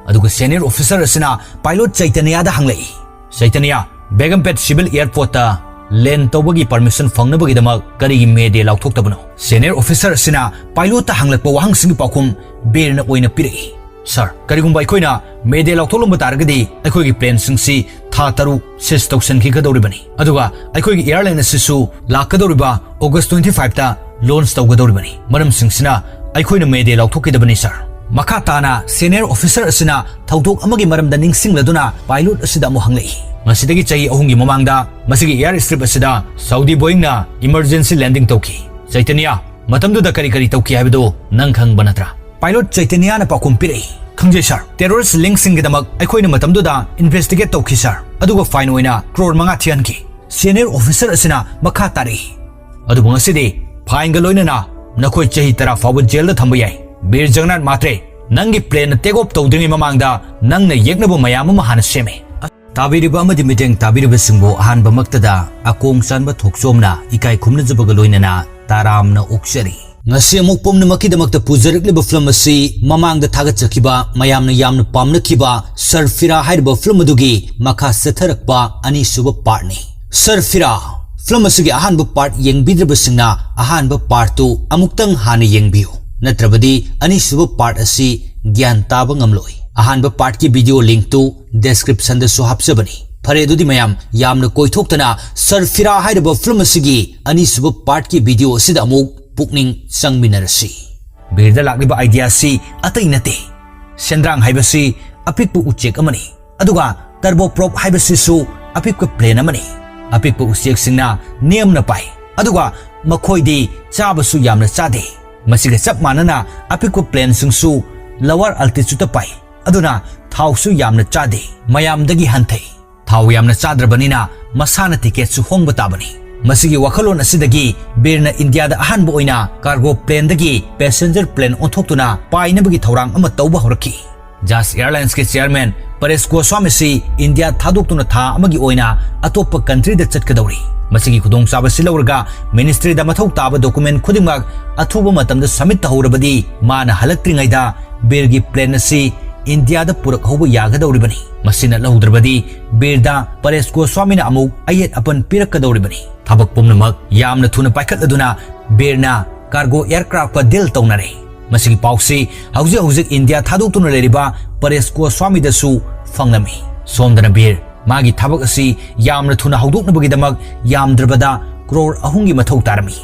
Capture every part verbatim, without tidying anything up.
ꯑꯗꯨꯒ senior officer ꯑꯁꯤꯅ pilot ꯆꯩꯇꯅ꯭ꯌꯥꯗ ꯍꯪꯂꯛꯏ, "ꯆꯩꯇꯅ꯭ꯌꯥ, ꯕꯦꯒꯝꯄꯦꯠ civil airportꯇ land ꯇꯧꯕꯒꯤ permission ꯐꯪꯅꯕꯒꯤꯗꯃꯛ ꯀꯔꯤꯒꯤ May Day ꯂꯥꯎꯊꯣꯛꯇꯕꯅꯣ?" Senior officer ꯑꯁꯤꯅ pilotꯇ ꯍꯪꯂꯛꯄ ꯋꯥꯍꯪꯁꯤꯡꯒꯤ ꯄꯥꯎꯈꯨꯝ ꯕꯤꯔꯅ ꯑꯣꯏꯅ ꯄꯤꯔꯛꯏ, "Sir, ꯀꯔꯤꯒꯨꯝꯕ ꯑꯩꯈꯣꯏꯅ May Day ꯂꯥꯎꯊꯣꯛꯂꯝꯕ ꯇꯥꯔꯒꯗꯤ ꯑꯩꯈꯣꯏꯒꯤ planeꯁꯤꯡꯁꯤ ꯊꯥ ꯇꯔꯨꯛ cease ꯇꯧꯁꯟꯈꯤꯒꯗꯧꯔꯤꯕꯅꯤ, ꯑꯗꯨꯒ ꯑꯩꯈꯣꯏꯒꯤ airline ꯑꯁꯤꯁꯨ ꯂꯥꯛꯀꯗꯧꯔꯤꯕ August twenty fiveꯇ launch ꯇꯧꯒꯗꯧꯔꯤꯕꯅꯤ꯫ ꯃꯔꯝꯁꯤꯡꯁꯤꯅ ꯑꯩꯈꯣꯏꯅ May Day ꯂꯥꯎꯊꯣꯛꯈꯤꯗꯕꯅꯤ, sir꯫" ꯃꯈꯥ ꯇꯥꯅ senior officer ꯑꯁꯤꯅ ꯊꯧꯗꯣꯛ ꯑꯃꯒꯤ ꯃꯔꯝꯗ ꯅꯤꯡꯁꯤꯡꯂꯗꯨꯅ pilot ꯑꯁꯤꯗ ꯑꯃꯨꯛ ꯍꯪꯂꯛꯏ, "ꯉꯁꯤꯗꯒꯤ ꯆꯍꯤ ꯑꯍꯨꯝꯒꯤ ꯃꯃꯥꯡꯗ ꯃꯁꯤꯒꯤ airstrip ꯑꯁꯤꯗ Saudi Boeingꯅ emergency landing ꯇꯧꯈꯤ꯫ ꯆꯩꯇꯅ꯭ꯌꯥ, ꯃꯇꯝꯗꯨꯗ ꯀꯔꯤ ꯀꯔꯤ ꯇꯧꯈꯤ ꯍꯥꯏꯕꯗꯨ ꯅꯪ ꯈꯪꯕ ꯅꯠꯇ꯭ꯔꯥ?" Pilot ꯆꯩꯇꯅ꯭ꯌꯥꯅ ꯄꯥꯎꯈꯨꯝ ꯄꯤꯔꯛꯏ, "ꯈꯪꯖꯩ, sir꯫ Terrorist linkꯁꯤꯡꯒꯤꯗꯃꯛ ꯑꯩꯈꯣꯏꯅ ꯃꯇꯝꯗꯨꯗ investigate ꯇꯧꯈꯤ, sir꯫ ꯑꯗꯨꯒ fine ꯑꯣꯏꯅ crore ꯃꯉꯥ ꯊꯤꯍꯟꯈꯤ꯫" Senior officer ꯑꯁꯤꯅ ꯃꯈꯥ ꯇꯥꯔꯛꯏ, "ꯑꯗꯨꯕꯨ ꯉꯁꯤꯗꯤ fineꯒ ꯂꯣꯏꯅꯅ ꯅꯈꯣꯏ ꯆꯍꯤ ꯇꯔꯥ ꯐꯥꯎꯕ jailꯗ ꯊꯝꯕ ꯌꯥꯏ꯫ ꯕꯤꯔ ꯖꯒꯟꯅꯥꯊ ꯃꯥꯇ꯭ꯔꯦ, ꯅꯪꯒꯤ planeꯅ take off ꯇꯧꯗ꯭ꯔꯤꯉꯩ ꯃꯃꯥꯡꯗ ꯅꯪꯅ ꯌꯦꯛꯅꯕ ꯃꯌꯥꯝ ꯑꯃ ꯍꯥꯟꯅ ꯁꯦꯝꯃꯦ꯫" ꯇꯥꯕꯤꯔꯤꯕ ꯑꯃꯗꯤ ꯃꯤꯠꯌꯦꯡ ꯇꯥꯕꯤꯔꯤꯕꯁꯤꯡꯕꯨ ꯑꯍꯥꯟꯕꯃꯛꯇꯗ ꯑꯀꯣꯡ ꯆꯥꯟꯕ ꯊꯣꯛꯆꯣꯝꯅ ꯏꯀꯥꯏ ꯈꯨꯝꯅꯖꯕꯒ ꯂꯣꯏꯅꯅ ꯇꯔꯥꯝꯅ ꯑꯣꯛꯆꯔꯤ꯫ ꯉꯁꯤ ꯑꯃꯨꯛ ꯄꯨꯝꯅꯃꯛꯀꯤꯗꯃꯛꯇ ꯄꯨꯖꯔꯛꯂꯤꯕ film ꯑꯁꯤ ꯃꯃꯥꯡꯗ ꯊꯥꯒꯠꯆꯈꯤꯕ, ꯃꯌꯥꯝꯅ ꯌꯥꯝꯅ ꯄꯥꯝꯅꯈꯤꯕ ꯁꯔꯐꯤꯔꯥ ꯍꯥꯏꯔꯤꯕ film ꯑꯗꯨꯒꯤ ꯃꯈꯥ ꯆꯠꯊꯔꯛꯄ ꯑꯅꯤꯁꯨꯕ partꯅꯤ꯫ ꯁꯔꯐꯤꯔꯥ film ꯑꯁꯤꯒꯤ ꯑꯍꯥꯟꯕ part ꯌꯦꯡꯕꯤꯗ꯭ꯔꯕꯁꯤꯡꯅ ꯑꯍꯥꯟꯕ partꯇꯨ ꯑꯃꯨꯛꯇꯪ ꯍꯥꯟꯅ ꯌꯦꯡꯕꯤꯌꯨ, ꯅꯠꯇ꯭ꯔꯕꯗꯤ ꯑꯅꯤꯁꯨꯕ part ꯑꯁꯤ ꯒ꯭ꯌꯥꯟ ꯇꯥꯕ ꯉꯝꯂꯣꯏ꯫ ꯑꯍꯥꯟꯕ partꯀꯤ video linkꯇꯨ descriptionꯗꯁꯨ ꯍꯥꯞꯆꯕꯅꯤ꯫ ꯐꯔꯦ, ꯑꯗꯨꯗꯤ ꯃꯌꯥꯝ ꯌꯥꯝꯅ ꯀꯣꯏꯊꯣꯛꯇꯅ ꯁꯔꯐꯤꯔꯥ ꯍꯥꯏꯔꯤꯕ film ꯑꯁꯤꯒꯤ ꯑꯅꯤꯁꯨꯕ partꯀꯤ video ꯑꯁꯤꯗ ꯑꯃꯨꯛ ꯄꯨꯛꯅꯤꯡ ꯆꯪꯃꯤꯟꯅꯔꯁꯤ꯫ ꯕꯤꯔꯗ ꯂꯥꯛꯂꯤꯕ idea ꯑꯁꯤ ꯑꯇꯩ ꯅꯠꯇꯦ꯫ ꯁꯦꯟꯗ꯭ꯔꯥꯡ ꯍꯥꯏꯕꯁꯤ ꯑꯄꯤꯛꯄ ꯎꯆꯦꯛ ꯑꯃꯅꯤ, ꯑꯗꯨꯒ turboprop ꯍꯥꯏꯕꯁꯤꯁꯨ ꯑꯄꯤꯛꯄ plane ꯑꯃꯅꯤ꯫ ꯑꯄꯤꯛꯄ ꯎꯆꯦꯛꯁꯤꯡꯅ ꯅꯦꯝꯅ ꯄꯥꯏ, ꯑꯗꯨꯒ ꯃꯈꯣꯏꯗꯤ ꯆꯥꯕꯁꯨ ꯌꯥꯝꯅ ꯆꯥꯗꯦ꯫ ꯃꯁꯤꯒ ꯆꯞ ꯃꯥꯟꯅꯅ ꯑꯄꯤꯛꯄ planeꯁꯤꯡꯁꯨ lower altitudeꯇ ꯄꯥꯏ, ꯑꯗꯨꯅ ꯊꯥꯎꯁꯨ ꯌꯥꯝꯅ ꯆꯥꯗꯦ, ꯃꯌꯥꯝꯗꯒꯤ ꯍꯟꯊꯩ꯫ ꯊꯥꯎ ꯌꯥꯝꯅ ꯆꯥꯗ꯭ꯔꯕꯅꯤꯅ ꯃꯁꯥꯅ ticketꯁꯨ ꯍꯣꯡꯕ ꯇꯥꯕꯅꯤ꯫ ꯃꯁꯤꯒꯤ ꯋꯥꯈꯜꯂꯣꯟ ꯑꯁꯤꯗꯒꯤ ꯕꯤꯔꯅ ꯏꯟꯗꯤꯌꯥꯗ ꯑꯍꯥꯟꯕ ꯑꯣꯏꯅ cargo planeꯗꯒꯤ passenger plane ꯑꯣꯟꯊꯣꯛꯇꯨꯅ ꯄꯥꯏꯅꯕꯒꯤ ꯊꯧꯔꯥꯡ ꯑꯃ ꯇꯧꯕ ꯍꯧꯔꯛꯈꯤ꯫ Jaj Airlinesꯀꯤ chairman ꯄꯔꯦꯁ ꯒꯣꯁ꯭ꯋꯥꯃꯤꯁꯤ ꯏꯟꯗꯤꯌꯥ ꯊꯥꯗꯣꯛꯇꯨꯅ ꯊꯥ ꯑꯃꯒꯤ ꯑꯣꯏꯅ ꯑꯇꯣꯞꯄ countryꯗ ꯆꯠꯀꯗꯧꯔꯤ꯫ ꯃꯁꯤꯒꯤ ꯈꯨꯗꯣꯡꯆꯥꯕꯁꯤ ꯂꯧꯔꯒ ministryꯗ ꯃꯊꯧ ꯇꯥꯕ document ꯈꯨꯗꯤꯡꯃꯛ ꯑꯊꯨꯕ ꯃꯇꯝꯗ submit ꯇꯧꯍꯧꯔꯕꯗꯤ ꯃꯥꯅ ꯍꯜꯂꯛꯇ꯭ꯔꯤꯉꯩꯗ ꯕꯤꯔꯒꯤ plane ꯑꯁꯤ ꯏꯟꯗꯤꯌꯥꯗ ꯄꯨꯔꯛꯍꯧꯕ ꯌꯥꯒꯗꯧꯔꯤꯕꯅꯤ꯫ ꯃꯁꯤ ꯅꯠꯍꯧꯗ꯭ꯔꯕꯗꯤ ꯕꯤꯔꯗ ꯄꯔꯦꯁ ꯒꯣꯁ꯭ꯋꯥꯃꯤꯅ ꯑꯃꯨꯛ ꯑꯌꯦꯠ ꯑꯄꯟ ꯄꯤꯔꯛꯀꯗꯧꯔꯤꯕꯅꯤ꯫ ꯊꯕꯛ ꯄꯨꯝꯅꯃꯛ ꯌꯥꯝꯅ ꯊꯨꯅ ꯄꯥꯏꯈꯠꯂꯗꯨꯅ ꯕꯤꯔꯅ ꯀꯥꯔꯒꯣ ꯑꯦꯌꯔꯀ꯭ꯔꯥꯐꯀ ꯗꯤꯜ ꯇꯧꯅꯔꯦ꯫ ꯃꯁꯤꯒꯤ ꯄꯥꯎꯁꯤ ꯍꯧꯖꯤꯛ ꯍꯧꯖꯤꯛ ꯏꯟꯗꯤꯌꯥ ꯊꯥꯗꯣꯛꯇꯨꯅ ꯂꯩꯔꯤꯕ ꯄꯔꯦꯁ ꯒꯣꯁ꯭ꯋꯥꯃꯤꯗꯁꯨ ꯐꯪꯂꯝꯃꯤ꯫ ꯁꯣꯝꯗꯅ ꯕꯤꯔ ꯃꯥꯒꯤ ꯊꯕꯛ ꯑꯁꯤ ꯌꯥꯝꯅ ꯊꯨꯅ ꯍꯧꯗꯣꯛꯅꯕꯒꯤꯗꯃꯛ ꯌꯥꯝꯗ꯭ꯔꯕꯗ ꯀ꯭ꯔꯣꯔ ꯑꯍꯨꯝꯒꯤ ꯃꯊꯧ ꯇꯥꯔꯝꯃꯤ꯫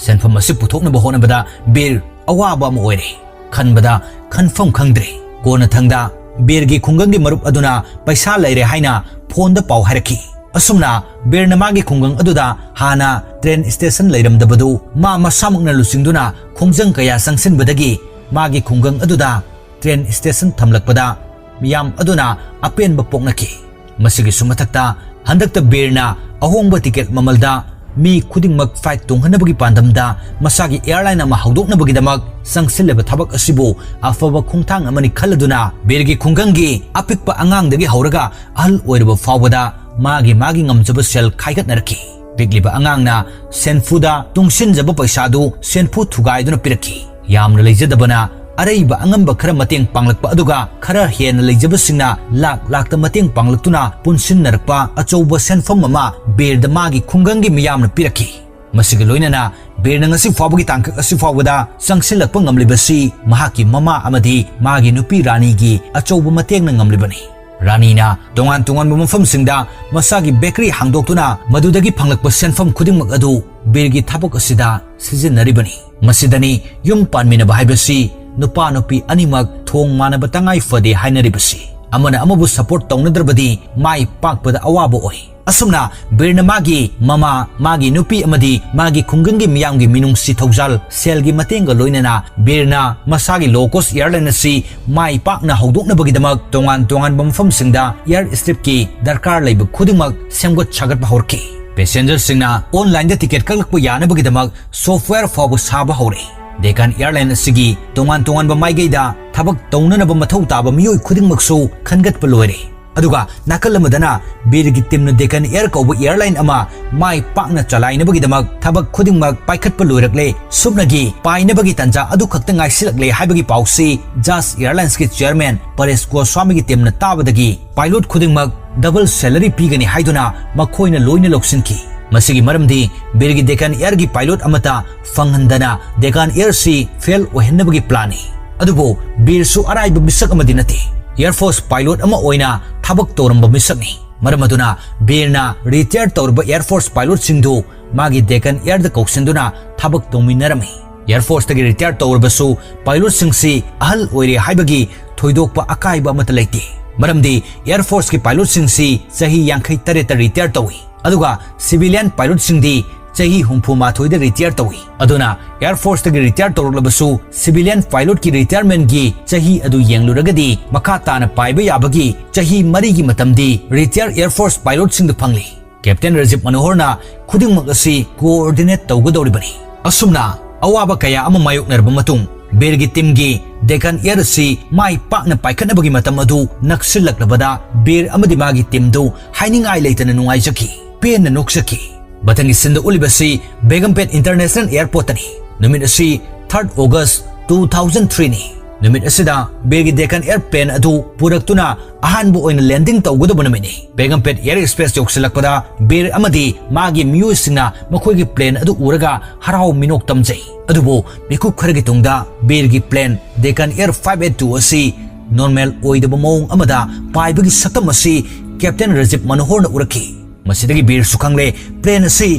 ꯁꯦꯟꯐꯝ ꯑꯁꯤ ꯄꯨꯊꯣꯛꯅꯕ ꯍꯣꯠꯅꯕꯗ ꯕꯤꯔ ꯑꯋꯥꯕ ꯑꯃ ꯑꯣꯏꯔꯦ꯫ ꯈꯟꯕꯗ ꯈꯟꯐꯝ ꯈꯪꯗ꯭ꯔꯦ꯫ ꯀꯣꯟꯅꯊꯪꯗ ꯕꯤꯔꯒꯤ ꯈꯨꯡꯒꯪꯒꯤ ꯃꯔꯨꯞ ꯑꯗꯨꯅ ꯄꯩꯁꯥ ꯂꯩꯔꯦ ꯍꯥꯏꯅ ꯐꯣꯟꯗ ꯄꯥꯎ ꯍꯥꯏꯔꯛꯈꯤ꯫ ꯑꯁꯨꯝꯅ ꯕꯤꯔꯅ ꯃꯥꯒꯤ ꯈꯨꯡꯒꯪ ꯑꯗꯨꯗ ꯍꯥꯟꯅ ꯇ꯭ꯔꯦꯟ ꯁ꯭ꯇꯦꯁꯟ ꯂꯩꯔꯝꯗꯕꯗꯨ ꯃꯥ ꯃꯁꯥꯃꯛꯅ ꯂꯨꯆꯤꯡꯗꯨꯅ ꯈꯣꯡꯖꯪ ꯀꯌꯥ ꯆꯪꯁꯤꯟꯕꯗꯒꯤ ꯃꯥꯒꯤ ꯈꯨꯡꯒꯪ ꯑꯗꯨꯗ ꯇ꯭ꯔꯦꯟ ꯁ꯭ꯇꯦꯁꯟ ꯊꯝꯂꯛꯄꯗ ꯃꯤꯌꯥꯝ ꯑꯗꯨꯅ ꯑꯄꯦꯟꯕ ꯄꯣꯛꯅꯈꯤ꯫ ꯃꯁꯤꯒꯤꯁꯨ ꯃꯊꯛꯇ ꯍꯟꯗꯛꯇ ꯕꯤꯔꯅ ꯑꯍꯣꯡꯕ ꯇꯤꯀꯦꯠ ꯃꯃꯜꯗ ꯃꯤ ꯈꯨꯗꯤꯡꯃꯛ ꯐ꯭ꯂꯥꯏꯠ ꯇꯣꯡꯍꯟꯅꯕꯒꯤ ꯄꯥꯟꯗꯝꯗ ꯃꯁꯥꯒꯤ ꯑꯦꯌꯔꯂꯥꯏꯟ ꯑꯃ ꯍꯧꯗꯣꯛꯅꯕꯒꯤꯗꯃꯛ ꯆꯪꯁꯤꯜꯂꯤꯕ ꯊꯕꯛ ꯑꯁꯤꯕꯨ ꯑꯐꯕ ꯈꯣꯡꯊꯥꯡ ꯑꯃꯅꯤ ꯈꯜꯂꯗꯨꯅ ꯕꯤꯔꯒꯤ ꯈꯨꯡꯒꯪꯒꯤ ꯑꯄꯤꯛꯄ ꯑꯉꯥꯡꯗꯒꯤ ꯍꯧꯔꯒ ꯑꯍꯜ ꯑꯣꯏꯔꯕ ꯐꯥꯎꯕꯗ ꯃꯥꯒꯤ ꯃꯥꯒꯤ ꯉꯝꯖꯕ ꯁꯦꯜ ꯈꯥꯏꯒꯠꯅꯔꯛꯈꯤ꯫ ꯄꯤꯛꯂꯤꯕ ꯑꯉꯥꯡꯅ ꯁꯦꯟꯐꯨꯗ ꯇꯨꯡꯁꯤꯟꯖꯕ ꯄꯩꯁꯥꯗꯨ ꯁꯦꯟꯐꯨ ꯊꯨꯒꯥꯏꯗꯨꯅ ꯄꯤꯔꯛꯈꯤ꯫ ꯌꯥꯝꯅ ꯂꯩꯖꯗꯕꯅ ꯑꯔꯩꯕ ꯑꯉꯝꯕ ꯈꯔ ꯃꯇꯦꯡ ꯄꯥꯡꯂꯛꯄ ꯑꯗꯨꯒ ꯈꯔ ꯍꯦꯟꯅ ꯂꯩꯖꯕꯁꯤꯡꯅ ꯂꯥꯛ ꯂꯥꯛꯇ ꯃꯇꯦꯡ ꯄꯥꯡꯂꯛꯇꯨꯅ ꯄꯨꯟꯁꯤꯟꯅꯔꯛꯄ ꯑꯆꯧꯕ ꯁꯦꯟꯐꯝ ꯑꯃ ꯕꯤꯔꯗ ꯃꯥꯒꯤ ꯈꯨꯡꯒꯪꯒꯤ ꯃꯤꯌꯥꯝꯅ ꯄꯤꯔꯛꯈꯤ꯫ ꯃꯁꯤꯒ ꯂꯣꯏꯅꯅ ꯕꯤꯔꯅ ꯉꯁꯤ ꯐꯥꯎꯕꯒꯤ ꯇꯥꯡꯀꯛ ꯑꯁꯤ ꯐꯥꯎꯕꯗ ꯆꯪꯁꯤꯜꯂꯛꯄ ꯉꯝꯂꯤꯕꯁꯤ ꯃꯍꯥꯛꯀꯤ ꯃꯃꯥ ꯑꯃꯗꯤ ꯃꯥꯒꯤ ꯅꯨꯄꯤ ꯔꯥꯅꯤꯒꯤ ꯑꯆꯧꯕ ꯃꯇꯦꯡꯅ ꯉꯝꯂꯤꯕꯅꯤ꯫ ꯔꯥꯅꯤꯅ ꯇꯣꯉꯥꯟ ꯇꯣꯉꯥꯟꯕ ꯃꯐꯝꯁꯤꯡꯗ ꯃꯁꯥꯒꯤ ꯕꯦꯀꯔꯤ ꯍꯥꯡꯗꯣꯛꯇꯨꯅ ꯃꯗꯨꯗꯒꯤ ꯐꯪꯂꯛꯄ ꯁꯦꯟꯐꯝ ꯈꯨꯗꯤꯡꯃꯛ ꯑꯗꯨ ꯕꯤꯔꯒꯤ ꯊꯕꯛ ꯑꯁꯤꯗ ꯁꯤꯖꯤꯟꯅꯔꯤꯕꯅꯤ꯫ ꯃꯁꯤꯗꯅꯤ ꯌꯨꯝ ꯄꯥꯟꯃꯤꯟꯅꯕ ꯍꯥꯏꯕꯁꯤ ꯅꯨꯄꯥ ꯅꯨꯄꯤ ꯑꯅꯤꯃꯛ ꯊꯣꯡ ꯃꯥꯟꯅꯕ ꯇꯉꯥꯏ ꯐꯗꯦ ꯍꯥꯏꯅꯔꯤꯕꯁꯤ꯫ ꯑꯃꯅ ꯑꯃꯕꯨ ꯁꯄꯣꯔꯠ ꯇꯧꯅꯗ꯭ꯔꯕꯗꯤ ꯃꯥꯏ ꯄꯥꯛꯄꯗ ꯑꯋꯥꯕ ꯑꯣꯏ꯫ ꯑꯁꯨꯝꯅ ꯕꯤꯔꯅ ꯃꯥꯒꯤ ꯃꯃꯥ, ꯃꯥꯒꯤ ꯅꯨꯄꯤ ꯑꯃꯗꯤ ꯃꯥꯒꯤ ꯈꯨꯡꯒꯪꯒꯤ ꯃꯤꯌꯥꯝꯒꯤ ꯃꯤꯅꯨꯡꯁꯤ ꯊꯧꯖꯥꯜ, ꯁꯦꯜꯒꯤ ꯃꯇꯦꯡꯒ ꯂꯣꯏꯅꯅ ꯕꯤꯔꯅ ꯃꯁꯥꯒꯤ ꯂꯣ ꯀꯣꯁ ꯑꯦꯌꯔꯂꯥꯏꯟ ꯑꯁꯤ ꯃꯥꯏ ꯄꯥꯛꯅ ꯍꯧꯗꯣꯛꯅꯕꯒꯤꯗꯃꯛ ꯇꯣꯉꯥꯟ ꯇꯣꯉꯥꯟꯕ ꯃꯐꯝꯁꯤꯡꯗ ꯑꯦꯌꯔ ꯁ꯭ꯇ꯭ꯔꯤꯞꯀꯤ ꯗꯔꯀꯥꯔ ꯂꯩꯕ ꯈꯨꯗꯤꯡꯃꯛ ꯁꯦꯝꯒꯠ ꯁꯥꯒꯠꯄ ꯍꯧꯔꯛꯈꯤ꯫ ꯄꯦꯁꯦꯟꯖꯔꯁꯤꯡꯅ ꯑꯣꯟꯂꯥꯏꯟꯗ ꯇꯤꯀꯦꯠ ꯀꯛꯂꯛꯄ ꯌꯥꯅꯕꯒꯤꯗꯃꯛ ꯁꯣꯐꯋꯦꯌꯔ ꯐꯥꯎꯕ ꯁꯥꯕ ꯍꯧꯔꯦ꯫ ꯗꯦꯀꯥꯟ ꯑꯦꯌꯔꯂꯥꯏꯟ ꯑꯁꯤꯒꯤ ꯇꯣꯉꯥꯟ ꯇꯣꯉꯥꯟꯕ ꯃꯥꯏꯀꯩꯗ ꯊꯕꯛ ꯇꯧꯅꯅꯕ ꯃꯊꯧ ꯇꯥꯕ ꯃꯤꯑꯣꯏ ꯈꯨꯗꯤꯡꯃꯛꯁꯨ ꯈꯟꯒꯠꯄ ꯂꯣꯏꯔꯦ꯫ ꯑꯗꯨꯒ ꯅꯥꯀꯜ ꯑꯃꯗꯅ ꯕꯤꯔꯒꯤ ꯇꯤꯝꯅ ꯗꯦꯀꯟ ꯑꯦꯌꯔ ꯀꯧꯕ ꯑꯦꯌꯔꯂꯥꯏꯟ ꯑꯃ ꯃꯥꯏ ꯄꯥꯛꯅ ꯆꯂꯥꯏꯅꯕꯒꯤꯗꯃꯛ ꯊꯕꯛ ꯈꯨꯗꯤꯡꯃꯛ ꯄꯥꯏꯈꯠꯄ ꯂꯣꯏꯔꯛꯂꯦ꯫ ꯁꯨꯞꯅꯒꯤ ꯄꯥꯏꯅꯕꯒꯤ ꯇꯥꯟꯖꯥ ꯑꯗꯨ ꯈꯛꯇ ꯉꯥꯏꯁꯤꯜꯂꯛꯂꯦ ꯍꯥꯏꯕꯒꯤ ꯄꯥꯎꯁꯤ ꯖꯥꯁ ꯑꯦꯌꯔꯂꯥꯏꯟꯁꯀꯤ ꯆꯤꯌꯔꯃꯦꯟ ꯄꯔꯦꯁ ꯒꯣꯁ꯭ꯋꯥꯃꯤꯒꯤ ꯇꯤꯝꯅ ꯇꯥꯕꯗꯒꯤ ꯄꯥꯏꯂꯣꯠ ꯈꯨꯗꯤꯡꯃꯛ ꯗꯕꯜ ꯁꯦꯂꯔꯤ ꯄꯤꯒꯅꯤ ꯍꯥꯏꯗꯨꯅ ꯃꯈꯣꯏꯅ ꯂꯣꯏꯅ ꯂꯧꯁꯤꯟꯈꯤ꯫ ꯃꯁꯤꯒꯤ ꯃꯔꯝꯗꯤ ꯕꯤꯔꯒꯤ ꯗꯦꯀꯥꯟ ꯑꯦꯌꯔꯒꯤ ꯄꯥꯏꯂꯣꯠ ꯑꯃꯠꯇ ꯐꯪꯍꯟꯗꯅ ꯗꯦꯀꯥꯟ ꯑꯦꯌꯔꯁꯤ ꯐꯦꯜ ꯑꯣꯏꯍꯟꯅꯕꯒꯤ ꯄ꯭ꯂꯥꯟꯅꯤ꯫ ꯑꯗꯨꯕꯨ ꯕꯤꯔꯁꯨ ꯑꯔꯥꯏꯕ ꯃꯤꯁꯛ ꯑꯃꯗꯤ ꯅꯠꯇꯦ꯫ ꯑꯦꯌꯔ ꯐꯣꯔꯁ ꯄꯥꯏꯂꯣꯠ ꯑꯃ ꯑꯣꯏꯅ ꯊꯕꯛ ꯇꯧꯔꯝꯕ ꯃꯤꯁꯛꯅꯤ꯫ ꯃꯔꯝ ꯑꯗꯨꯅ ꯕꯤꯔꯅ ꯔꯤꯇꯥꯌꯔ ꯇꯧꯔꯕ ꯑꯦꯌꯔ ꯐꯣꯔꯁ ꯄꯥꯏꯂꯣꯠꯁꯤꯡꯗꯨ ꯃꯥꯒꯤ ꯗꯦꯀꯥꯟ ꯑꯦꯌꯔꯗ ꯀꯧꯁꯤꯟꯗꯨꯅ ꯊꯕꯛ ꯇꯧꯃꯤꯟꯅꯔꯝꯃꯤ꯫ ꯑꯦꯌꯔ ꯐꯣꯔꯁꯇꯒꯤ ꯔꯤꯇꯥꯌꯔ ꯇꯧꯔꯕꯁꯨ ꯄꯥꯏꯂꯣꯠꯁꯤꯡꯁꯤ ꯑꯍꯜ ꯑꯣꯏꯔꯦ ꯍꯥꯏꯕꯒꯤ ꯊꯣꯏꯗꯣꯛꯄ ꯑꯀꯥꯏꯕ ꯑꯃꯠꯇ ꯂꯩꯇꯦ꯫ ꯃꯔꯝꯗꯤ ꯑꯦꯌꯔ ꯐꯣꯔꯁꯀꯤ ꯄꯥꯏꯂꯣꯠꯁꯤꯡꯁꯤ ꯆꯍꯤ ꯌꯥꯡꯈꯩ ꯇꯔꯦꯠꯇ ꯔꯤꯇꯥꯌꯔ ꯇꯧꯏ꯫ ꯑꯗꯨꯒ ꯁꯤꯚꯤꯂꯤꯌꯟ ꯄꯥꯏꯂꯣꯠꯁꯤꯡꯗꯤ ꯆꯍꯤ ꯍꯨꯝꯐꯨ ꯃꯥꯊꯣꯏꯗ ꯔꯤꯇꯥꯌꯔ ꯇꯧꯏ꯫ ꯑꯗꯨꯅ ꯑꯦꯌꯔ ꯐꯣꯔꯁꯇꯒꯤ ꯔꯤꯇꯥꯌꯔ ꯇꯧꯔꯛꯂꯕꯁꯨ ꯁꯤꯚꯤꯂꯤꯌꯟ ꯄꯥꯏꯂꯣꯠꯀꯤ ꯔꯤꯇꯥꯌꯔꯃꯦꯟꯒꯤ ꯆꯍꯤ ꯑꯗꯨ ꯌꯦꯡꯂꯨꯔꯒꯗꯤ ꯃꯈꯥ ꯇꯥꯅ ꯄꯥꯏꯕ ꯌꯥꯕꯒꯤ ꯆꯍꯤ ꯃꯔꯤꯒꯤ ꯃꯇꯝꯗꯤ ꯔꯤꯇꯥꯌꯔ ꯑꯦꯌꯔ ꯐꯣꯔꯁ ꯄꯥꯏꯂꯣꯠꯁꯤꯡꯗ ꯐꯪꯂꯤ꯫ ꯀꯦꯞꯇꯦꯟ ꯔꯖꯤꯕ ꯃꯅꯣꯍꯔꯅ ꯈꯨꯗꯤꯡꯃꯛ ꯑꯁꯤ ꯀꯣꯑꯣꯔꯗꯤꯅꯦꯠ ꯇꯧꯒꯗꯧꯔꯤꯕꯅꯤ꯫ ꯑꯁꯨꯝꯅ ꯑꯋꯥꯕ ꯀꯌꯥ ꯑꯃ ꯃꯥꯌꯣꯛꯅꯔꯕ ꯃꯇꯨꯡ ꯕꯤꯔꯒꯤ ꯇꯤꯝꯒꯤ ꯗꯦꯀꯥꯟ ꯑꯦꯌꯔ ꯑꯁꯤ ꯃꯥꯏ ꯄꯥꯛꯅ ꯄꯥꯏꯈꯠꯅꯕꯒꯤ ꯃꯇꯝ ꯑꯗꯨ ꯅꯛꯁꯤꯜꯂꯛꯂꯕꯗ ꯕꯤꯔ ꯑꯃꯗꯤ ꯃꯥꯒꯤ ꯇꯤꯝꯗꯨ ꯍꯥꯏꯅꯤꯡꯉꯥꯏ ꯂꯩꯇꯅ ꯅꯨꯡꯉꯥꯏꯖꯈꯤ, ꯄꯦꯟꯅ ꯅꯣꯛꯆꯈꯤ꯫ ꯃꯊꯪꯒꯤ ꯁꯤꯟꯗ ꯎꯠꯂꯤꯕꯁꯤ ꯕꯦꯒꯝꯄꯦꯠ ꯏꯟꯇꯔꯅꯦꯁꯅꯦꯜ ꯑꯦꯌꯔꯄꯣꯔꯠꯇꯅꯤ꯫ ꯅꯨꯃꯤꯠ ꯑꯁꯤ ꯊꯥꯔꯠ ꯑꯣꯒꯁ ꯇꯨ ꯊꯥꯎꯖꯟ ꯊ꯭ꯔꯤꯅꯤ꯫ ꯅꯨꯃꯤꯠ ꯑꯁꯤꯗ ꯕꯤꯔꯒꯤ ꯗꯦꯀꯥꯟ ꯑꯦꯌꯔ ꯄ꯭ꯂꯦꯟ ꯑꯗꯨ ꯄꯨꯔꯛꯇꯨꯅ ꯑꯍꯥꯟꯕ ꯑꯣꯏꯅ ꯂꯦꯟꯗꯤꯡ ꯇꯧꯒꯗꯕ ꯅꯨꯃꯤꯠꯅꯤ꯫ ꯕꯦꯒꯝꯄꯦꯠ ꯑꯦꯌꯔ ꯁ꯭ꯄꯦꯁ ꯌꯧꯁꯤꯜꯂꯛꯄꯗ ꯕꯤꯔ ꯑꯃꯗꯤ ꯃꯥꯒꯤ ꯃꯤꯑꯣꯏꯁꯤꯡꯅ ꯃꯈꯣꯏꯒꯤ ꯄ꯭ꯂꯦꯟ ꯑꯗꯨ ꯎꯔꯒ ꯍꯔꯥꯎ ꯃꯤꯅꯣꯛ ꯇꯝꯖꯩ꯫ ꯑꯗꯨꯕꯨ ꯃꯤꯀꯨꯞ ꯈꯔꯒꯤ ꯇꯨꯡꯗ ꯕꯤꯔꯒꯤ plane Deccan air five eight two ꯑꯁꯤ ꯅꯣꯔꯃꯦꯜ ꯑꯣꯏꯗꯕ ꯃꯑꯣꯡ ꯑꯃꯗ ꯄꯥꯏꯕꯒꯤ ꯁꯛꯇꯝ ꯑꯁꯤ ꯀꯦꯞꯇꯦꯟ ꯔꯖꯤꯕ ꯃꯅꯣꯍꯔꯅ ꯎꯔꯛꯈꯤ꯫ ꯃꯁꯤꯗꯒꯤ ꯕꯤꯔꯁꯨ ꯈꯪꯂꯦ, ꯄ꯭ꯂꯦꯟ ꯑꯁꯤ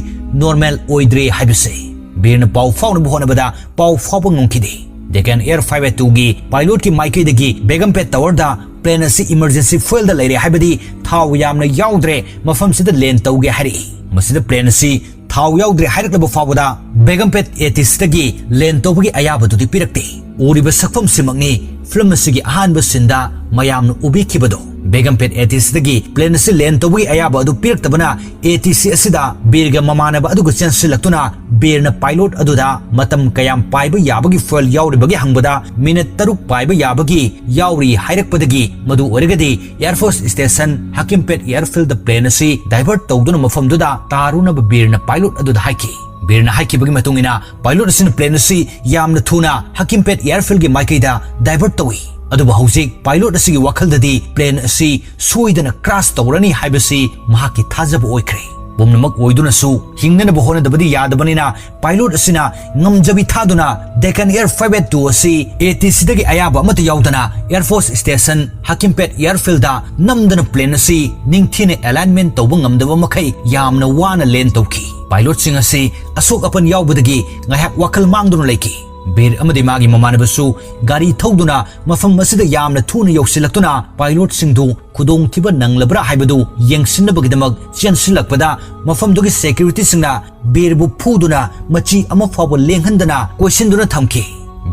ꯅꯣꯔꯃꯦꯜ ꯑꯣꯏꯗ꯭ꯔꯦ ꯍꯥꯏꯕꯁꯤ꯫ ꯕꯤꯔꯅ ꯄꯥꯎ ꯐꯥꯎꯅꯕ ꯍꯣꯠꯅꯕꯗ ꯄꯥꯎ ꯐꯥꯎꯕ ꯉꯝꯈꯤꯗꯦ꯫ ꯗꯦꯀꯥꯟ ꯑꯦꯌꯔ ꯐꯥꯏꯚ ꯑꯩꯠ ꯇꯨꯒꯤ ꯄꯥꯏꯂꯣꯠꯀꯤ ꯃꯥꯏꯀꯩꯗꯒꯤ ꯕꯦꯒꯝꯄꯦꯠ ꯇꯋꯔꯗ ꯄ꯭ꯂꯦꯟ ꯑꯁꯤ ꯏꯃꯔꯖꯦꯟꯁꯤ ꯐ꯭ꯌꯨꯑꯦꯜꯗ ꯂꯩꯔꯦ, ꯍꯥꯏꯕꯗꯤ ꯊꯥꯎ ꯌꯥꯝꯅ ꯌꯥꯎꯗ꯭ꯔꯦ, ꯃꯐꯝꯁꯤꯗ ꯂꯦꯟ ꯇꯧꯒꯦ ꯍꯥꯏꯔꯛꯏ꯫ ꯃꯁꯤꯗ ꯄ꯭ꯂꯦꯟ ꯑꯁꯤ ꯊꯥꯎ ꯌꯥꯎꯗ꯭ꯔꯦ ꯍꯥꯏꯔꯛꯂꯕ ꯐꯥꯎꯕꯗ ꯕꯦꯒꯝꯄꯦꯠ ꯑꯦꯇꯤꯁꯇꯒꯤ ꯂꯦꯟ ꯇꯧꯕꯒꯤ ꯑꯌꯥꯕꯗꯨꯗꯤ ꯄꯤꯔꯛꯇꯦ꯫ ꯎꯔꯤꯕ ꯁꯛꯐꯝꯁꯤꯃꯛꯅꯤ ꯐꯤꯂꯝ ꯑꯁꯤꯒꯤ ꯑꯍꯥꯟꯕ ꯁꯤꯟꯗ ꯃꯌꯥꯝꯅ ꯎꯕꯤꯈꯤꯕꯗꯣ꯫ ꯕꯦꯒꯝꯄꯦꯠ ATCꯗꯒꯤ plane ꯑꯁꯤ land ꯇꯧꯕꯒꯤ ꯑꯌꯥꯕ ꯑꯗꯨ ꯄꯤꯔꯛꯇꯕꯅ, ATC ꯑꯁꯤꯗ ꯕꯤꯔꯒ ꯃꯃꯥꯟꯅꯕ ꯑꯗꯨꯒ ꯆꯦꯟꯁꯤꯜꯂꯛꯇꯨꯅ ꯕꯤꯔꯅ pilot ꯑꯗꯨꯗ ꯃꯇꯝ ꯀꯌꯥꯝ ꯄꯥꯏꯕ ꯌꯥꯕꯒꯤ fuel ꯌꯥꯎꯔꯤꯕꯒꯦ ꯍꯪꯕꯗ, minute ꯇꯔꯨꯛ ꯄꯥꯏꯕ ꯌꯥꯕꯒꯤ ꯌꯥꯎꯔꯤ ꯍꯥꯏꯔꯛꯄꯗꯒꯤ, ꯃꯗꯨ ꯑꯣꯏꯔꯒꯗꯤ Air Force Station ꯍꯀꯤꯝꯄꯦꯠ airfield plane ꯑꯁꯤ divert ꯇꯧꯗꯨꯅ ꯃꯐꯝꯗꯨꯗ ꯇꯥꯔꯨꯅꯕ ꯕꯤꯔꯅ pilot ꯑꯗꯨꯗ ꯍꯥꯏꯈꯤ꯫ ꯕꯤꯔꯅ ꯍꯥꯏꯈꯤꯕꯒꯤ ꯃꯇꯨꯡ ꯏꯟꯅ, pilot ꯑꯁꯤꯅ plane ꯑꯁꯤ ꯌꯥꯝꯅ ꯊꯨꯅ ꯍꯀꯤꯝꯄꯦꯠ airfieldꯒꯤ ꯃꯥꯏꯀꯩꯗ divert ꯇꯧꯏ꯫ ꯑꯗꯨꯕꯨ ꯍꯧꯖꯤꯛ pilot ꯑꯁꯤꯒꯤ ꯋꯥꯈꯜꯗꯗꯤ plane ꯑꯁꯤ ꯁꯣꯏꯗꯅ crash ꯇꯧꯔꯅꯤ ꯍꯥꯏꯕꯁꯤ ꯃꯍꯥꯛꯀꯤ ꯊꯥꯖꯕ ꯑꯣꯏꯈ꯭ꯔꯦ꯫ ꯄꯨꯝꯅꯃꯛ ꯑꯣꯏꯗꯨꯅꯁꯨ, ꯍꯤꯡꯅꯅꯕ ꯍꯣꯠꯅꯗꯕꯗꯤ ꯌꯥꯗꯕꯅꯤꯅ, pilot ꯑꯁꯤꯅ ꯉꯝꯖꯕꯤ ꯊꯥꯗꯨꯅ Deccan Air five eight two ꯑꯁꯤ ATCꯗꯒꯤ ꯑꯌꯥꯕ ꯑꯃꯠꯇ ꯌꯥꯎꯗꯅ Air Force Station ꯍꯀꯤꯝꯄꯦꯠ airfieldꯗ ꯅꯝꯗꯅ plane ꯑꯁꯤ ꯅꯤꯡꯊꯤꯅ alignment ꯇꯧꯕ ꯉꯝꯗꯕ ꯃꯈꯩ ꯌꯥꯝꯅ ꯋꯥꯅ land ꯇꯧꯈꯤ꯫ Pilotꯁꯤꯡ ꯑꯁꯤ ꯑꯁꯣꯛ ꯑꯄꯟ ꯌꯥꯎꯕꯗꯒꯤ ꯉꯥꯏꯍꯥꯛ ꯋꯥꯈꯜ ꯃꯥꯡꯗꯨꯅ ꯂꯩꯈꯤ꯫ ꯕꯤꯔ ꯑꯃꯗꯤ ꯃꯥꯒꯤ ꯃꯃꯥꯟꯅꯕꯁꯨ ꯒꯥꯔꯤ ꯊꯧꯗꯨꯅ ꯃꯐꯝ ꯑꯁꯤꯗ ꯌꯥꯝꯅ ꯊꯨꯅ ꯌꯧꯁꯤꯜꯂꯛꯇꯨꯅ pilotꯁꯤꯡꯗꯨ ꯈꯨꯗꯣꯡꯊꯤꯕ ꯅꯪꯂꯕ꯭ꯔꯥ ꯍꯥꯏꯕꯗꯨ ꯌꯦꯡꯁꯤꯟꯅꯕꯒꯤꯗꯃꯛ ꯆꯦꯟꯁꯤꯜꯂꯛꯄꯗ, ꯃꯐꯝꯗꯨꯒꯤ securityꯁꯤꯡꯅ ꯕꯤꯔꯕꯨ ꯐꯨꯗꯨꯅ ꯃꯆꯤ ꯑꯃ ꯐꯥꯎꯕ ꯂꯦꯡꯍꯟꯗꯅ ꯀꯣꯏꯁꯤꯟꯗꯨꯅ ꯊꯝꯈꯤ꯫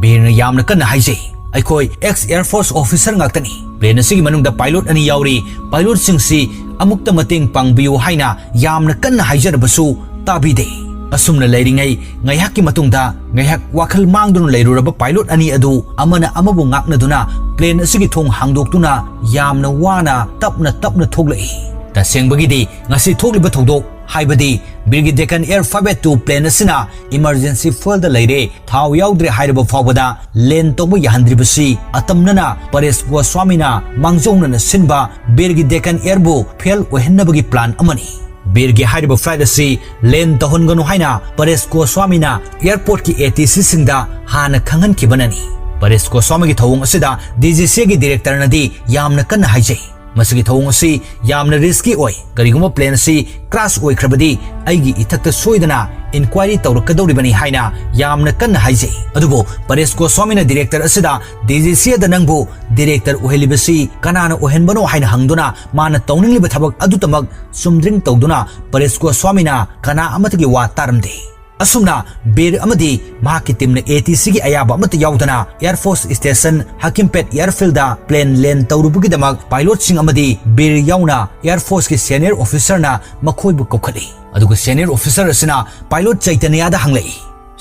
ꯕꯤꯔꯅ ꯌꯥꯝꯅ ꯀꯟꯅ ꯍꯥꯏꯖꯩ, "ꯑꯩꯈꯣꯏ ex Air Force officer ꯉꯥꯛꯇꯅꯤ꯫ Plane ꯑꯁꯤꯒꯤ ꯃꯅꯨꯡꯗ pilot ꯑꯅꯤ ꯌꯥꯎꯔꯤ꯫ Pilotꯁꯤꯡꯁꯤ ꯑꯃꯨꯛꯇ ꯃꯇꯦꯡ ꯄꯥꯡꯕꯤꯌꯨ" ꯍꯥꯏꯅ ꯌꯥꯝꯅ ꯀꯟꯅ ꯍꯥꯏꯖꯔꯕꯁꯨ ꯇꯥꯕꯤꯗꯦ꯫ ꯑꯁꯨꯝꯅ ꯂꯩꯔꯤꯉꯩ ꯉꯥꯏꯍꯥꯛꯀꯤ ꯃꯇꯨꯡꯗ, ꯉꯥꯏꯍꯥꯛ ꯋꯥꯈꯜ ꯃꯥꯡꯗꯨꯅ ꯂꯩꯔꯨꯔꯕ pilot ꯑꯅꯤ ꯑꯗꯨ ꯑꯃꯅ ꯑꯃꯕꯨ ꯉꯥꯛꯅꯗꯨꯅ plane ꯑꯁꯤꯒꯤ ꯊꯣꯡ ꯍꯥꯡꯗꯣꯛꯇꯨꯅ ꯌꯥꯝꯅ ꯋꯥꯅ ꯇꯞꯅ ꯇꯞꯅ ꯊꯣꯛꯂꯛꯏ꯫ ꯇꯁꯦꯡꯕꯒꯤꯗꯤ ꯉꯁꯤ ꯊꯣꯛꯂꯤꯕ ꯊꯧꯗꯣꯛ, ꯍꯥꯏꯕꯗꯤ ꯕꯤꯔꯒꯤ Deccan Air five eight two plane ꯑꯁꯤꯅ emergency fuelꯗ ꯂꯩꯔꯦ, ꯊꯥꯎ ꯌꯥꯎꯗ꯭ꯔꯦ ꯍꯥꯏꯔꯕ ꯐꯥꯎꯕꯗ land ꯇꯧꯕ ꯌꯥꯍꯟꯗ꯭ꯔꯤꯕꯁꯤ ꯑꯇꯝꯅꯅ ꯄꯔꯦꯁ ꯒꯣꯁ꯭ꯋꯥꯃꯤꯅ ꯃꯥꯡꯖꯧꯅꯅ ꯁꯤꯟꯕ ꯕꯤꯔꯒꯤ Deccan Airꯕꯨ fail ꯑꯣꯏꯍꯟꯅꯕꯒꯤ plan ꯑꯃꯅꯤ꯫ ꯕꯤꯔꯒꯤ ꯍꯥꯏꯔꯤꯕ flight ꯑꯁꯤ land ꯇꯧꯍꯟꯒꯅꯨ ꯍꯥꯏꯅ ꯄꯔꯦꯁ ꯒꯣꯁ꯭ꯋꯥꯃꯤꯅ airportꯀꯤ ATCꯁꯤꯡꯗ ꯍꯥꯟꯅ ꯈꯪꯍꯟꯈꯤꯕꯅꯅꯤ꯫ ꯄꯔꯦꯁ ꯒꯣꯁ꯭ꯋꯥꯃꯤꯒꯤ ꯊꯧꯑꯣꯡ ꯑꯁꯤꯗ DGCAꯒꯤ directorꯅꯗꯤ ꯌꯥꯝꯅ ꯀꯟꯅ ꯍꯥꯏꯖꯩ꯫ "ꯃꯁꯤꯒꯤ ꯊꯧꯑꯣꯡ ꯑꯁꯤ ꯌꯥꯝꯅ risky ꯑꯣꯏ꯫ ꯀꯔꯤꯒꯨꯝꯕ plane ꯑꯁꯤ crash ꯑꯣꯏꯈ꯭ꯔꯕꯗꯤ ꯑꯩꯒꯤ ꯏꯊꯛꯇ ꯁꯣꯏꯗꯅ inquiry ꯇꯧꯔꯛꯀꯗꯧꯔꯤꯕꯅꯤ" ꯍꯥꯏꯅ ꯌꯥꯝꯅ ꯀꯟꯅ ꯍꯥꯏꯖꯩ꯫ ꯑꯗꯨꯕꯨ ꯄꯔꯦꯁ ꯒꯣꯁ꯭ꯋꯥꯃꯤꯅ director ꯑꯁꯤꯗ, "DGCAꯗ ꯅꯪꯕꯨ director ꯑꯣꯏꯍꯜꯂꯤꯕꯁꯤ ꯀꯅꯥꯅ ꯑꯣꯏꯍꯟꯕꯅꯣ?" ꯍꯥꯏꯅ ꯍꯪꯗꯨꯅ, ꯃꯥꯅ ꯇꯧꯅꯤꯡꯂꯤꯕ ꯊꯕꯛ ꯑꯗꯨꯇꯃꯛ ꯆꯨꯝꯗ꯭ꯔꯤꯡ ꯇꯧꯗꯨꯅ, ꯄꯔꯦꯁ ꯒꯣꯁ꯭ꯋꯥꯃꯤꯅ ꯀꯅꯥ ꯑꯃꯠꯇꯒꯤ ꯋꯥ ꯇꯥꯔꯝꯗꯦ꯫ ꯑꯁꯨꯝꯅ ꯕꯤꯔ ꯑꯃꯗꯤ ꯃꯍꯥꯛꯀꯤ ꯇꯤꯝꯅ ATCꯒꯤ ꯑꯌꯥꯕ ꯑꯃꯠꯇ ꯌꯥꯎꯗꯅ Air Force Station ꯍꯀꯤꯝꯄꯦꯠ airfieldꯗ plane land ꯇꯧꯔꯨꯕꯒꯤꯗꯃꯛ pilotꯁꯤꯡ ꯑꯃꯗꯤ ꯕꯤꯔ ꯌꯥꯎꯅ Air Forceꯀꯤ senior officerꯅ ꯃꯈꯣꯏꯕꯨ ꯀꯧꯈꯠꯂꯤ꯫ ꯑꯗꯨꯒ senior officer ꯑꯁꯤꯅ pilot ꯆꯩꯇꯅ꯭ꯌꯥꯗ ꯍꯪꯂꯛꯏ,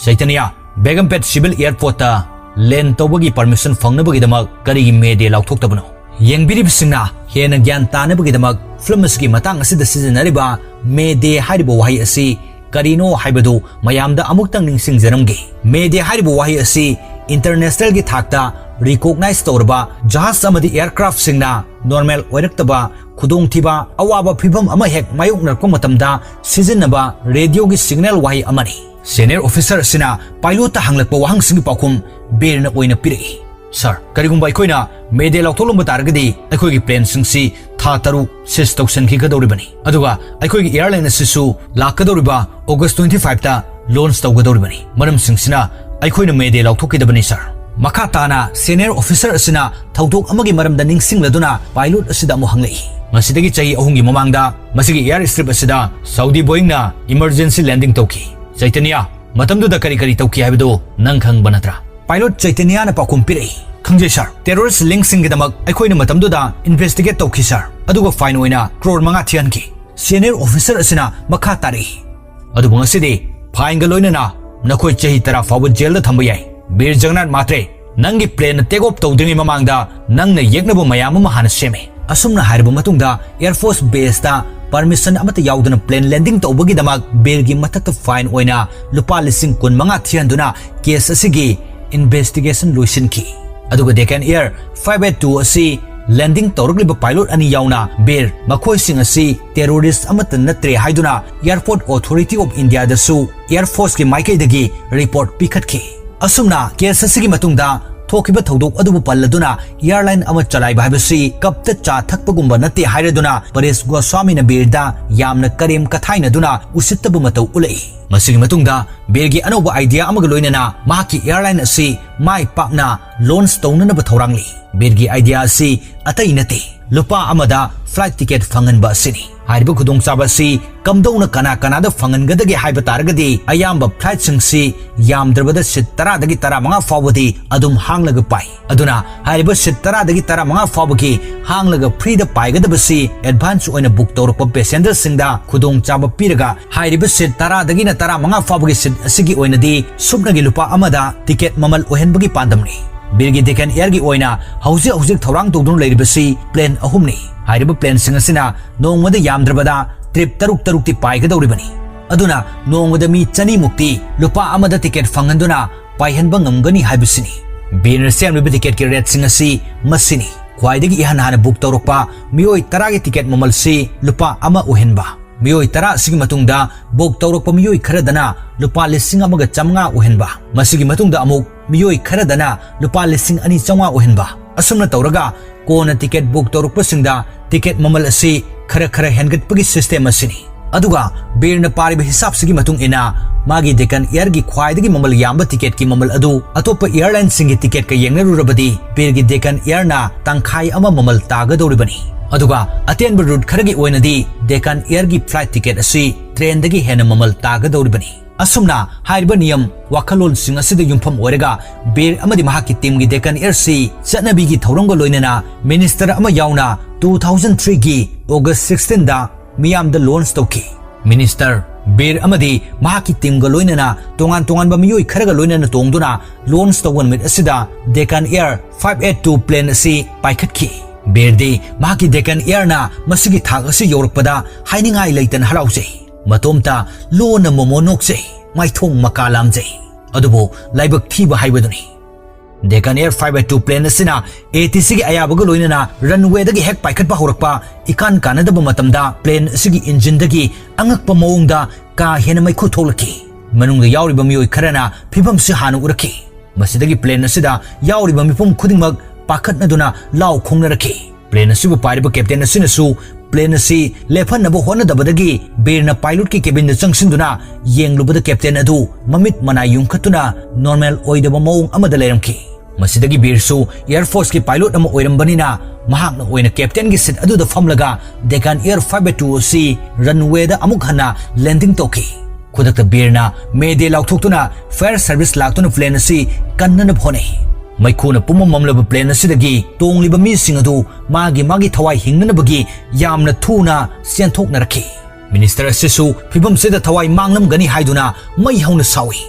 "ꯆꯩꯇꯅ꯭ꯌꯥ, ꯕꯦꯒꯝꯄꯦꯠ civil airportꯇ land ꯇꯧꯕꯒꯤ permission ꯐꯪꯅꯕꯒꯤꯗꯃꯛ ꯀꯔꯤꯒꯤ May Day ꯂꯥꯎꯊꯣꯛꯇꯕꯅꯣ?" ꯌꯦꯡꯕꯤꯔꯤꯕꯁꯤꯡꯅ ꯍꯦꯟꯅ ꯒ꯭ꯌꯥꯟ ꯇꯥꯅꯕꯒꯤꯗꯃꯛ film ꯑꯁꯤꯒꯤ ꯃꯇꯥꯡ ꯑꯁꯤꯗ ꯁꯤꯖꯤꯟꯅꯔꯤꯕ May Day ꯍꯥꯏꯔꯤꯕ ꯋꯥꯍꯩ ꯑꯁꯤ ꯀꯔꯤꯅꯣ ꯍꯥꯏꯕꯗꯨ ꯃꯌꯥꯝꯗ ꯑꯃꯨꯛꯇꯪ ꯅꯤꯡꯁꯤꯡꯖꯔꯝꯒꯦ꯫ May Day ꯍꯥꯏꯔꯤꯕ ꯋꯥꯍꯩ ꯑꯁꯤ internationalꯒꯤ ꯊꯥꯛꯇ recognize ꯇꯧꯔꯕ ꯖꯍꯥꯖ ꯑꯃꯗꯤ aircraftꯁꯤꯡꯅ normal ꯑꯣꯏꯔꯛꯇꯕ ꯈꯨꯗꯣꯡꯊꯤꯕ, ꯑꯋꯥꯕ ꯐꯤꯚꯝ ꯑꯃ ꯍꯦꯛ ꯃꯥꯌꯣꯛꯅꯔꯛꯄ ꯃꯇꯝꯗ ꯁꯤꯖꯤꯟꯅꯕ radioꯒꯤ signal ꯋꯥꯍꯩ ꯑꯃꯅꯤ꯫ Senior officer ꯑꯁꯤꯅ pilotꯇ ꯍꯪꯂꯛꯄ ꯋꯥꯍꯪꯁꯤꯡꯒꯤ ꯄꯥꯎꯈꯨꯝ ꯕꯤꯔꯅ ꯑꯣꯏꯅ ꯄꯤꯔꯛꯏ꯫ "Sir, ꯀꯔꯤꯒꯨꯝꯕ ꯑꯩꯈꯣꯏꯅ May Day ꯂꯥꯎꯊꯣꯛꯂꯝꯕ ꯇꯥꯔꯒꯗꯤ ꯑꯩꯈꯣꯏꯒꯤ planeꯁꯤꯡꯁꯤ ꯊꯥ ꯇꯔꯨꯛ cease ꯇꯧꯁꯟꯈꯤꯒꯗꯧꯔꯤꯕꯅꯤ, ꯑꯗꯨꯒ ꯑꯩꯈꯣꯏꯒꯤ airline ꯑꯁꯤꯁꯨ ꯂꯥꯛꯀꯗꯧꯔꯤꯕ August twenty fiveꯇ launch ꯇꯧꯒꯗꯧꯔꯤꯕꯅꯤ꯫ ꯃꯔꯝꯁꯤꯡꯁꯤꯅ ꯑꯩꯈꯣꯏꯅ May Day ꯂꯥꯎꯊꯣꯛꯈꯤꯗꯕꯅꯤ, sir꯫" ꯃꯈꯥ ꯇꯥꯅ senior officer ꯑꯁꯤꯅ ꯊꯧꯗꯣꯛ ꯑꯃꯒꯤ ꯃꯔꯝꯗ ꯅꯤꯡꯁꯤꯡꯂꯗꯨꯅ pilot ꯑꯁꯤꯗ ꯑꯃꯨꯛ ꯍꯪꯂꯛꯏ꯫ "ꯃꯁꯤꯗꯒꯤ ꯆꯍꯤ ꯑꯍꯨꯝꯒꯤ ꯃꯃꯥꯡꯗ ꯃꯁꯤꯒꯤ airstrip ꯑꯁꯤꯗ Saudi Boeingꯅ emergency landing ꯇꯧꯈꯤ꯫ ꯆꯩꯇꯅ꯭ꯌꯥ, ꯃꯇꯝꯗꯨꯗ ꯀꯔꯤ ꯀꯔꯤ ꯇꯧꯈꯤ ꯍꯥꯏꯕꯗꯨ ꯅꯪ ꯈꯪꯕ ꯅꯠꯇ꯭ꯔꯥ?" Pilot ꯆꯩꯇꯅ꯭ꯌꯥꯅ ꯄꯥꯎꯈꯨꯝ ꯄꯤꯔꯛꯏ, "ꯈꯪꯖꯩ, sir꯫ Terrorist linkꯁꯤꯡꯒꯤꯗꯃꯛ ꯑꯩꯈꯣꯏꯅ ꯃꯇꯝꯗꯨꯗ investigate ꯇꯧꯈꯤ, sir, ꯑꯗꯨꯒ fine ꯑꯣꯏꯅ crore ꯃꯉꯥ ꯊꯤꯍꯟꯈꯤ꯫" Senior officer ꯑꯁꯤꯅ ꯃꯈꯥ ꯇꯥꯔꯛꯏ, "ꯑꯗꯨꯕꯨ ꯉꯁꯤꯗꯤ fineꯒ ꯂꯣꯏꯅꯅ ꯅꯈꯣꯏ ꯆꯍꯤ ꯇꯔꯥ ꯐꯥꯎꯕ jailꯗ ꯊꯝꯕ ꯌꯥꯏ꯫ ꯕꯤꯔ ꯖꯒꯟꯅꯥꯊ ꯃꯥꯇ꯭ꯔꯦ, ꯅꯪꯒꯤ planeꯅ take off ꯇꯧꯗ꯭ꯔꯤꯉꯩ ꯃꯃꯥꯡꯗ ꯅꯪꯅ ꯌꯦꯛꯅꯕ ꯃꯌꯥꯝ ꯑꯃ ꯍꯥꯟꯅ ꯁꯦꯝꯃꯦ꯫" ꯑꯁꯨꯝꯅ ꯍꯥꯏꯔꯕ ꯃꯇꯨꯡꯗ Air Force baseꯇ permission ꯑꯃꯠꯇ ꯌꯥꯎꯗꯅ plane landing ꯇꯧꯕꯒꯤꯗꯃꯛ ꯕꯤꯔꯒꯤ ꯃꯊꯛꯇ fine ꯑꯣꯏꯅ ꯂꯨꯄꯥ ꯂꯤꯁꯤꯡ ꯀꯨꯟ ꯃꯉꯥ ꯊꯤꯍꯟꯗꯨꯅ case ꯑꯁꯤꯒꯤ investigation ꯂꯣꯏꯁꯤꯟꯈꯤ꯫ ꯑꯗꯨꯒ Deccan Air five eight two ꯑꯁꯤ landing ꯇꯧꯔꯛꯂꯤꯕ pilot ꯑꯅꯤ ꯌꯥꯎꯅ ꯕꯤꯔ ꯃꯈꯣꯏꯁꯤꯡ ꯑꯁꯤ terrorist ꯑꯃꯠꯇ ꯅꯠꯇ꯭ꯔꯦ ꯍꯥꯏꯗꯨꯅ Airport Authority of Indiaꯗꯁꯨ Air Forceꯀꯤ ꯃꯥꯏꯀꯩꯗꯒꯤ report ꯄꯤꯈꯠꯈꯤ꯫ ꯑꯁꯨꯝꯅ case ꯑꯁꯤꯒꯤ ꯃꯇꯨꯡꯗ ꯊꯣꯛꯈꯤꯕ ꯊꯧꯗꯣꯛ ꯑꯗꯨꯕꯨ ꯄꯜꯂꯗꯨꯅ airline ꯑꯃ ꯆꯂꯥꯏꯕ ꯍꯥꯏꯕꯁꯤ ꯀꯞꯇ ꯆꯥ ꯊꯛꯄꯒꯨꯝꯕ ꯅꯠꯇꯦ ꯍꯥꯏꯔꯗꯨꯅ ꯄꯔꯦꯁ ꯒꯣꯁ꯭ꯋꯥꯃꯤꯅ ꯕꯤꯔꯗ ꯌꯥꯝꯅ ꯀꯔꯦꯝ ꯀꯊꯥꯏꯅꯗꯨꯅ ꯎꯁꯤꯠꯇꯕ ꯃꯇꯧ ꯎꯠꯂꯛꯏ꯫ ꯃꯁꯤꯒꯤ ꯃꯇꯨꯡꯗ ꯕꯤꯔꯒꯤ ꯑꯅꯧꯕ idea ꯑꯃꯒ ꯂꯣꯏꯅꯅ ꯃꯍꯥꯛꯀꯤ airline ꯑꯁꯤ ꯃꯥꯏ ꯄꯥꯛꯅ launch ꯇꯧꯅꯅꯕ ꯊꯧꯔꯥꯡꯂꯤ꯫ ꯕꯤꯔꯒꯤ idea ꯑꯁꯤ ꯑꯇꯩ ꯅꯠꯇꯦ, ꯂꯨꯄꯥ ꯑꯃꯗ flight ticket ꯐꯪꯍꯟꯕ ꯑꯁꯤꯅꯤ꯫ ꯍꯥꯏꯔꯤꯕ ꯈꯨꯗꯣꯡꯆꯥꯕ ꯑꯁꯤ ꯀꯝꯗꯧꯅ ꯀꯅꯥ ꯀꯅꯥꯗ ꯐꯪꯍꯟꯒꯗꯒꯦ ꯍꯥꯏꯕ ꯇꯥꯔꯒꯗꯤ, ꯑꯌꯥꯝꯕ flightꯁꯤꯡꯁꯤ ꯌꯥꯝꯗ꯭ꯔꯕꯗ seat ꯇꯔꯥꯗꯒꯤ ꯇꯔꯥꯃꯉꯥ ꯐꯥꯎꯕꯗꯤ ꯑꯗꯨꯝ ꯍꯥꯡꯂꯒ ꯄꯥꯏ꯫ ꯑꯗꯨꯅ ꯍꯥꯏꯔꯤꯕ seat ꯇꯔꯥꯗꯒꯤ ꯇꯔꯥꯃꯉꯥ ꯐꯥꯎꯕꯒꯤ ꯍꯥꯡꯂꯒ freeꯗ ꯄꯥꯏꯒꯗꯕꯁꯤ advance ꯑꯣꯏꯅ book ꯇꯧꯔꯛꯄ passengerꯁꯤꯡꯗ ꯈꯨꯗꯣꯡꯆꯥꯕ ꯄꯤꯔꯒ, ꯍꯥꯏꯔꯤꯕ seat ꯇꯔꯥꯗꯒꯤꯅ ꯇꯔꯥꯃꯉꯥ ꯐꯥꯎꯕꯒꯤ seat ꯑꯁꯤꯒꯤ ꯑꯣꯏꯅꯗꯤ ꯁꯨꯞꯅꯒꯤ ꯂꯨꯄꯥ ꯑꯃꯗ ticket ꯃꯃꯜ ꯑꯣꯏꯍꯟꯕꯒꯤ ꯄꯥꯟꯗꯝꯅꯤ꯫ ꯕꯤꯔꯒꯤ Deccan Airꯒꯤ ꯑꯣꯏꯅ ꯍꯧꯖꯤꯛ ꯍꯧꯖꯤꯛ ꯊꯧꯔꯥꯡ ꯇꯧꯗꯨꯅ ꯂꯩꯔꯤꯕꯁꯤ plane ꯑꯍꯨꯝꯅꯤ꯫ ꯍꯥꯏꯔꯤꯕ planeꯁꯤꯡ ꯑꯁꯤꯅ ꯅꯣꯡꯃꯗ ꯌꯥꯝꯗ꯭ꯔꯕꯗ trip ꯇꯔꯨꯛ ꯇꯔꯨꯛꯇꯤ ꯄꯥꯏꯒꯗꯧꯔꯤꯕꯅꯤ꯫ ꯑꯗꯨꯅ ꯅꯣꯡꯃꯗ ꯃꯤ ꯆꯅꯤꯃꯨꯛꯇꯤ ꯂꯨꯄꯥ ꯑꯃꯗ ticket ꯐꯪꯍꯟꯗꯨꯅ ꯄꯥꯏꯍꯟꯕ ꯉꯝꯒꯅꯤ ꯍꯥꯏꯕꯁꯤꯅꯤ꯫ ꯕꯤꯔꯅ ꯁꯦꯝꯂꯤꯕ ticketꯀꯤ rateꯁꯤꯡ ꯑꯁꯤ ꯃꯁꯤꯅꯤ꯫ ꯈ꯭ꯋꯥꯏꯗꯒꯤ ꯏꯍꯥꯟ ꯍꯥꯟꯅ book ꯇꯧꯔꯛꯄ ꯃꯤꯑꯣꯏ ꯇꯔꯥꯒꯤ ticket ꯃꯃꯜꯁꯤ ꯂꯨꯄꯥ ꯑꯃ ꯑꯣꯏꯍꯟꯕ꯫ ꯃꯤꯑꯣꯏ ꯇꯔꯥ ꯑꯁꯤꯒꯤ ꯃꯇꯨꯡꯗ book ꯇꯧꯔꯛꯄ ꯃꯤꯑꯣꯏ ꯈꯔꯗꯅ ꯂꯨꯄꯥ ꯂꯤꯁꯤꯡ ꯑꯃꯒ ꯆꯥꯃꯉꯥ ꯑꯣꯏꯍꯟꯕ꯫ ꯃꯁꯤꯒꯤ ꯃꯇꯨꯡꯗ ꯑꯃꯨꯛ ꯃꯤꯑꯣꯏ ꯈꯔꯗꯅ ꯂꯨꯄꯥ ꯂꯤꯁꯤꯡ ꯑꯅꯤ ꯆꯥꯃꯉꯥ ꯑꯣꯏꯍꯟꯕ꯫ ꯑꯁꯨꯝꯅ ꯇꯧꯔꯒ ꯀꯣꯟꯅ ticket book ꯇꯧꯔꯛꯄꯁꯤꯡꯗ ticket ꯃꯃꯜ ꯑꯁꯤ ꯈꯔ ꯈꯔ ꯍꯦꯟꯒꯠꯄꯒꯤ system ꯑꯁꯤꯅꯤ꯫ ꯑꯗꯨꯒ ꯕꯤꯔꯅ ꯄꯥꯔꯤꯕ ꯍꯤꯁꯥꯕꯁꯤꯒꯤ ꯃꯇꯨꯡ ꯏꯟꯅ, ꯃꯥꯒꯤ Deccan Airꯒꯤ ꯈ꯭ꯋꯥꯏꯗꯒꯤ ꯃꯃꯜ ꯌꯥꯝꯕ ticketꯀꯤ ꯃꯃꯜ ꯑꯗꯨ ꯑꯇꯣꯞꯄ airlineꯁꯤꯡꯒꯤ ticketꯀ ꯌꯦꯡꯅꯔꯨꯔꯕꯗꯤ, ꯕꯤꯔꯒꯤ Deccan Airꯅ ꯇꯪꯈꯥꯏ ꯑꯃ ꯃꯃꯜ ꯇꯥꯒꯗꯧꯔꯤꯕꯅꯤ꯫ ꯑꯗꯨꯒ ꯑꯇꯦꯟꯕ route ꯈꯔꯒꯤ ꯑꯣꯏꯅꯗꯤ Deccan Airꯒꯤ flight ticket ꯑꯁꯤ trainꯗꯒꯤ ꯍꯦꯟꯅ ꯃꯃꯜ ꯇꯥꯒꯗꯧꯔꯤꯕꯅꯤ꯫ ꯑꯁꯨꯝꯅ ꯍꯥꯏꯔꯤꯕ ꯅꯤꯌꯝ ꯋꯥꯈꯜꯂꯣꯟꯁꯤꯡ ꯑꯁꯤꯗ ꯌꯨꯝꯐꯝ ꯑꯣꯏꯔꯒ ꯕꯤꯔ ꯑꯃꯗꯤ ꯃꯍꯥꯛꯀꯤ teamꯒꯤ Deccan Airꯁꯤ ꯆꯠꯅꯕꯤꯒꯤ ꯊꯧꯔꯝꯒ ꯂꯣꯏꯅꯅ minister ꯑꯃ ꯌꯥꯎꯅ two thousand threeꯒꯤ August sixteenꯗ ꯃꯤꯌꯥꯝꯗ launch ꯇꯧꯈꯤ꯫ Minister, ꯕꯤꯔ ꯑꯃꯗꯤ ꯃꯍꯥꯛꯀꯤ teamꯒ ꯂꯣꯏꯅꯅ ꯇꯣꯉꯥꯟ ꯇꯣꯉꯥꯟꯕ ꯃꯤꯑꯣꯏ ꯈꯔꯒ ꯂꯣꯏꯅꯅ ꯇꯣꯡꯗꯨꯅ launch ꯇꯧꯕ ꯅꯨꯃꯤꯠ ꯑꯁꯤꯗ Deccan Air five eight two plane ꯑꯁꯤ ꯄꯥꯏꯈꯠꯈꯤ꯫ ꯕꯤꯔꯗꯤ ꯃꯍꯥꯛꯀꯤ Deccan Airꯅ ꯃꯁꯤꯒꯤ ꯊꯥꯛ ꯑꯁꯤ ꯌꯧꯔꯛꯄꯗ ꯍꯥꯏꯅꯤꯡꯉꯥꯏ ꯂꯩꯇꯅ ꯍꯔꯥꯎꯖꯩ꯫ ꯃꯇꯣꯝꯇ ꯂꯣꯟꯅ ꯃꯣꯃꯣ ꯅꯣꯛꯆꯩ, ꯃꯥꯏꯊꯣꯡ ꯃꯀꯥ ꯂꯥꯝꯖꯩ꯫ ꯑꯗꯨꯕꯨ ꯂꯥꯏꯕꯛ ꯊꯤꯕ ꯍꯥꯏꯕꯗꯨꯅꯤ꯫ Deccan Air five eight two plane ꯑꯁꯤꯅ ATCꯒꯤ ꯑꯌꯥꯕꯒ ꯂꯣꯏꯅꯅ runwayꯗꯒꯤ ꯍꯦꯛ ꯄꯥꯏꯈꯠꯄ ꯍꯧꯔꯛꯄ ꯏꯀꯥꯟ ꯀꯥꯟꯅꯗꯕ ꯃꯇꯝꯗ plane ꯑꯁꯤꯒꯤ engineꯗꯒꯤ ꯑꯉꯛꯄ ꯃꯑꯣꯡꯗ ꯀꯥ ꯍꯦꯟꯅ ꯃꯩꯈꯨ ꯊꯣꯛꯂꯛꯈꯤ꯫ ꯃꯅꯨꯡꯗ ꯌꯥꯎꯔꯤꯕ ꯃꯤꯑꯣꯏ ꯈꯔꯅ ꯐꯤꯚꯝꯁꯤ ꯍꯥꯟꯅ ꯎꯔꯛꯈꯤ꯫ ꯃꯁꯤꯗꯒꯤ plane ꯑꯁꯤꯗ ꯌꯥꯎꯔꯤꯕ ꯃꯤꯄꯨꯝ ꯈꯨꯗꯤꯡꯃꯛ ꯄꯥꯈꯠꯅꯗꯨꯅ ꯂꯥꯎ ꯈꯣꯡꯅꯔꯛꯈꯤ꯫ Plane ꯑꯁꯤꯕꯨ ꯄꯥꯏꯔꯤꯕ captain ꯑꯁꯤꯅꯁꯨ plane ꯑꯁꯤ ꯂꯦꯞꯍꯟꯅꯕ ꯍꯣꯠꯅꯗꯕꯗꯒꯤ ꯕꯤꯔꯅ pilotꯀꯤ cabinꯗ ꯆꯪꯁꯤꯟꯗꯨꯅ ꯌꯦꯡꯂꯨꯕꯗ captain ꯑꯗꯨ ꯃꯃꯤꯠ ꯃꯅꯥꯏ ꯌꯨꯡꯈꯠꯇꯨꯅ normal ꯑꯣꯏꯗꯕ ꯃꯑꯣꯡ ꯑꯃꯗ ꯂꯩꯔꯝꯈꯤ꯫ ꯃꯁꯤꯗꯒꯤ ꯕꯤꯔꯁꯨ Air Forceꯀꯤ pilot ꯑꯃ ꯑꯣꯏꯔꯝꯕꯅꯤꯅ, ꯃꯍꯥꯛꯅ ꯑꯣꯏꯅ captainꯒꯤ seat ꯑꯗꯨꯗ ꯐꯝꯂꯒ Deccan Air five oh two ꯑꯁꯤ runwayꯗ ꯑꯃꯨꯛ ꯍꯟꯅ landing ꯇꯧꯈꯤ꯫ ꯈꯨꯗꯛꯇ ꯕꯤꯔꯅ "Mayday" ꯂꯥꯎꯊꯣꯛꯇꯨꯅ fire service ꯂꯥꯛꯇꯨꯅ plane ꯑꯁꯤ ꯀꯟꯅꯅꯕ ꯍꯣꯠꯅꯩ꯫ ꯃꯩꯈꯨꯅ ꯄꯨꯝꯃꯝ ꯃꯝꯂꯕ plane ꯑꯁꯤꯗꯒꯤ ꯇꯣꯡꯂꯤꯕ ꯃꯤꯁꯤꯡ ꯑꯗꯨ ꯃꯥꯒꯤ ꯃꯥꯒꯤ ꯊꯋꯥꯏ ꯍꯤꯡꯅꯅꯕꯒꯤ ꯌꯥꯝꯅ ꯊꯨꯅ ꯆꯦꯟꯊꯣꯛꯅꯔꯛꯈꯤ꯫ Minister ꯑꯁꯤꯁꯨ ꯐꯤꯚꯝꯁꯤꯗ ꯊꯋꯥꯏ ꯃꯥꯡꯂꯝꯒꯅꯤ ꯍꯥꯏꯗꯨꯅ ꯃꯩ ꯍꯧꯅ ꯁꯥꯎꯏ꯫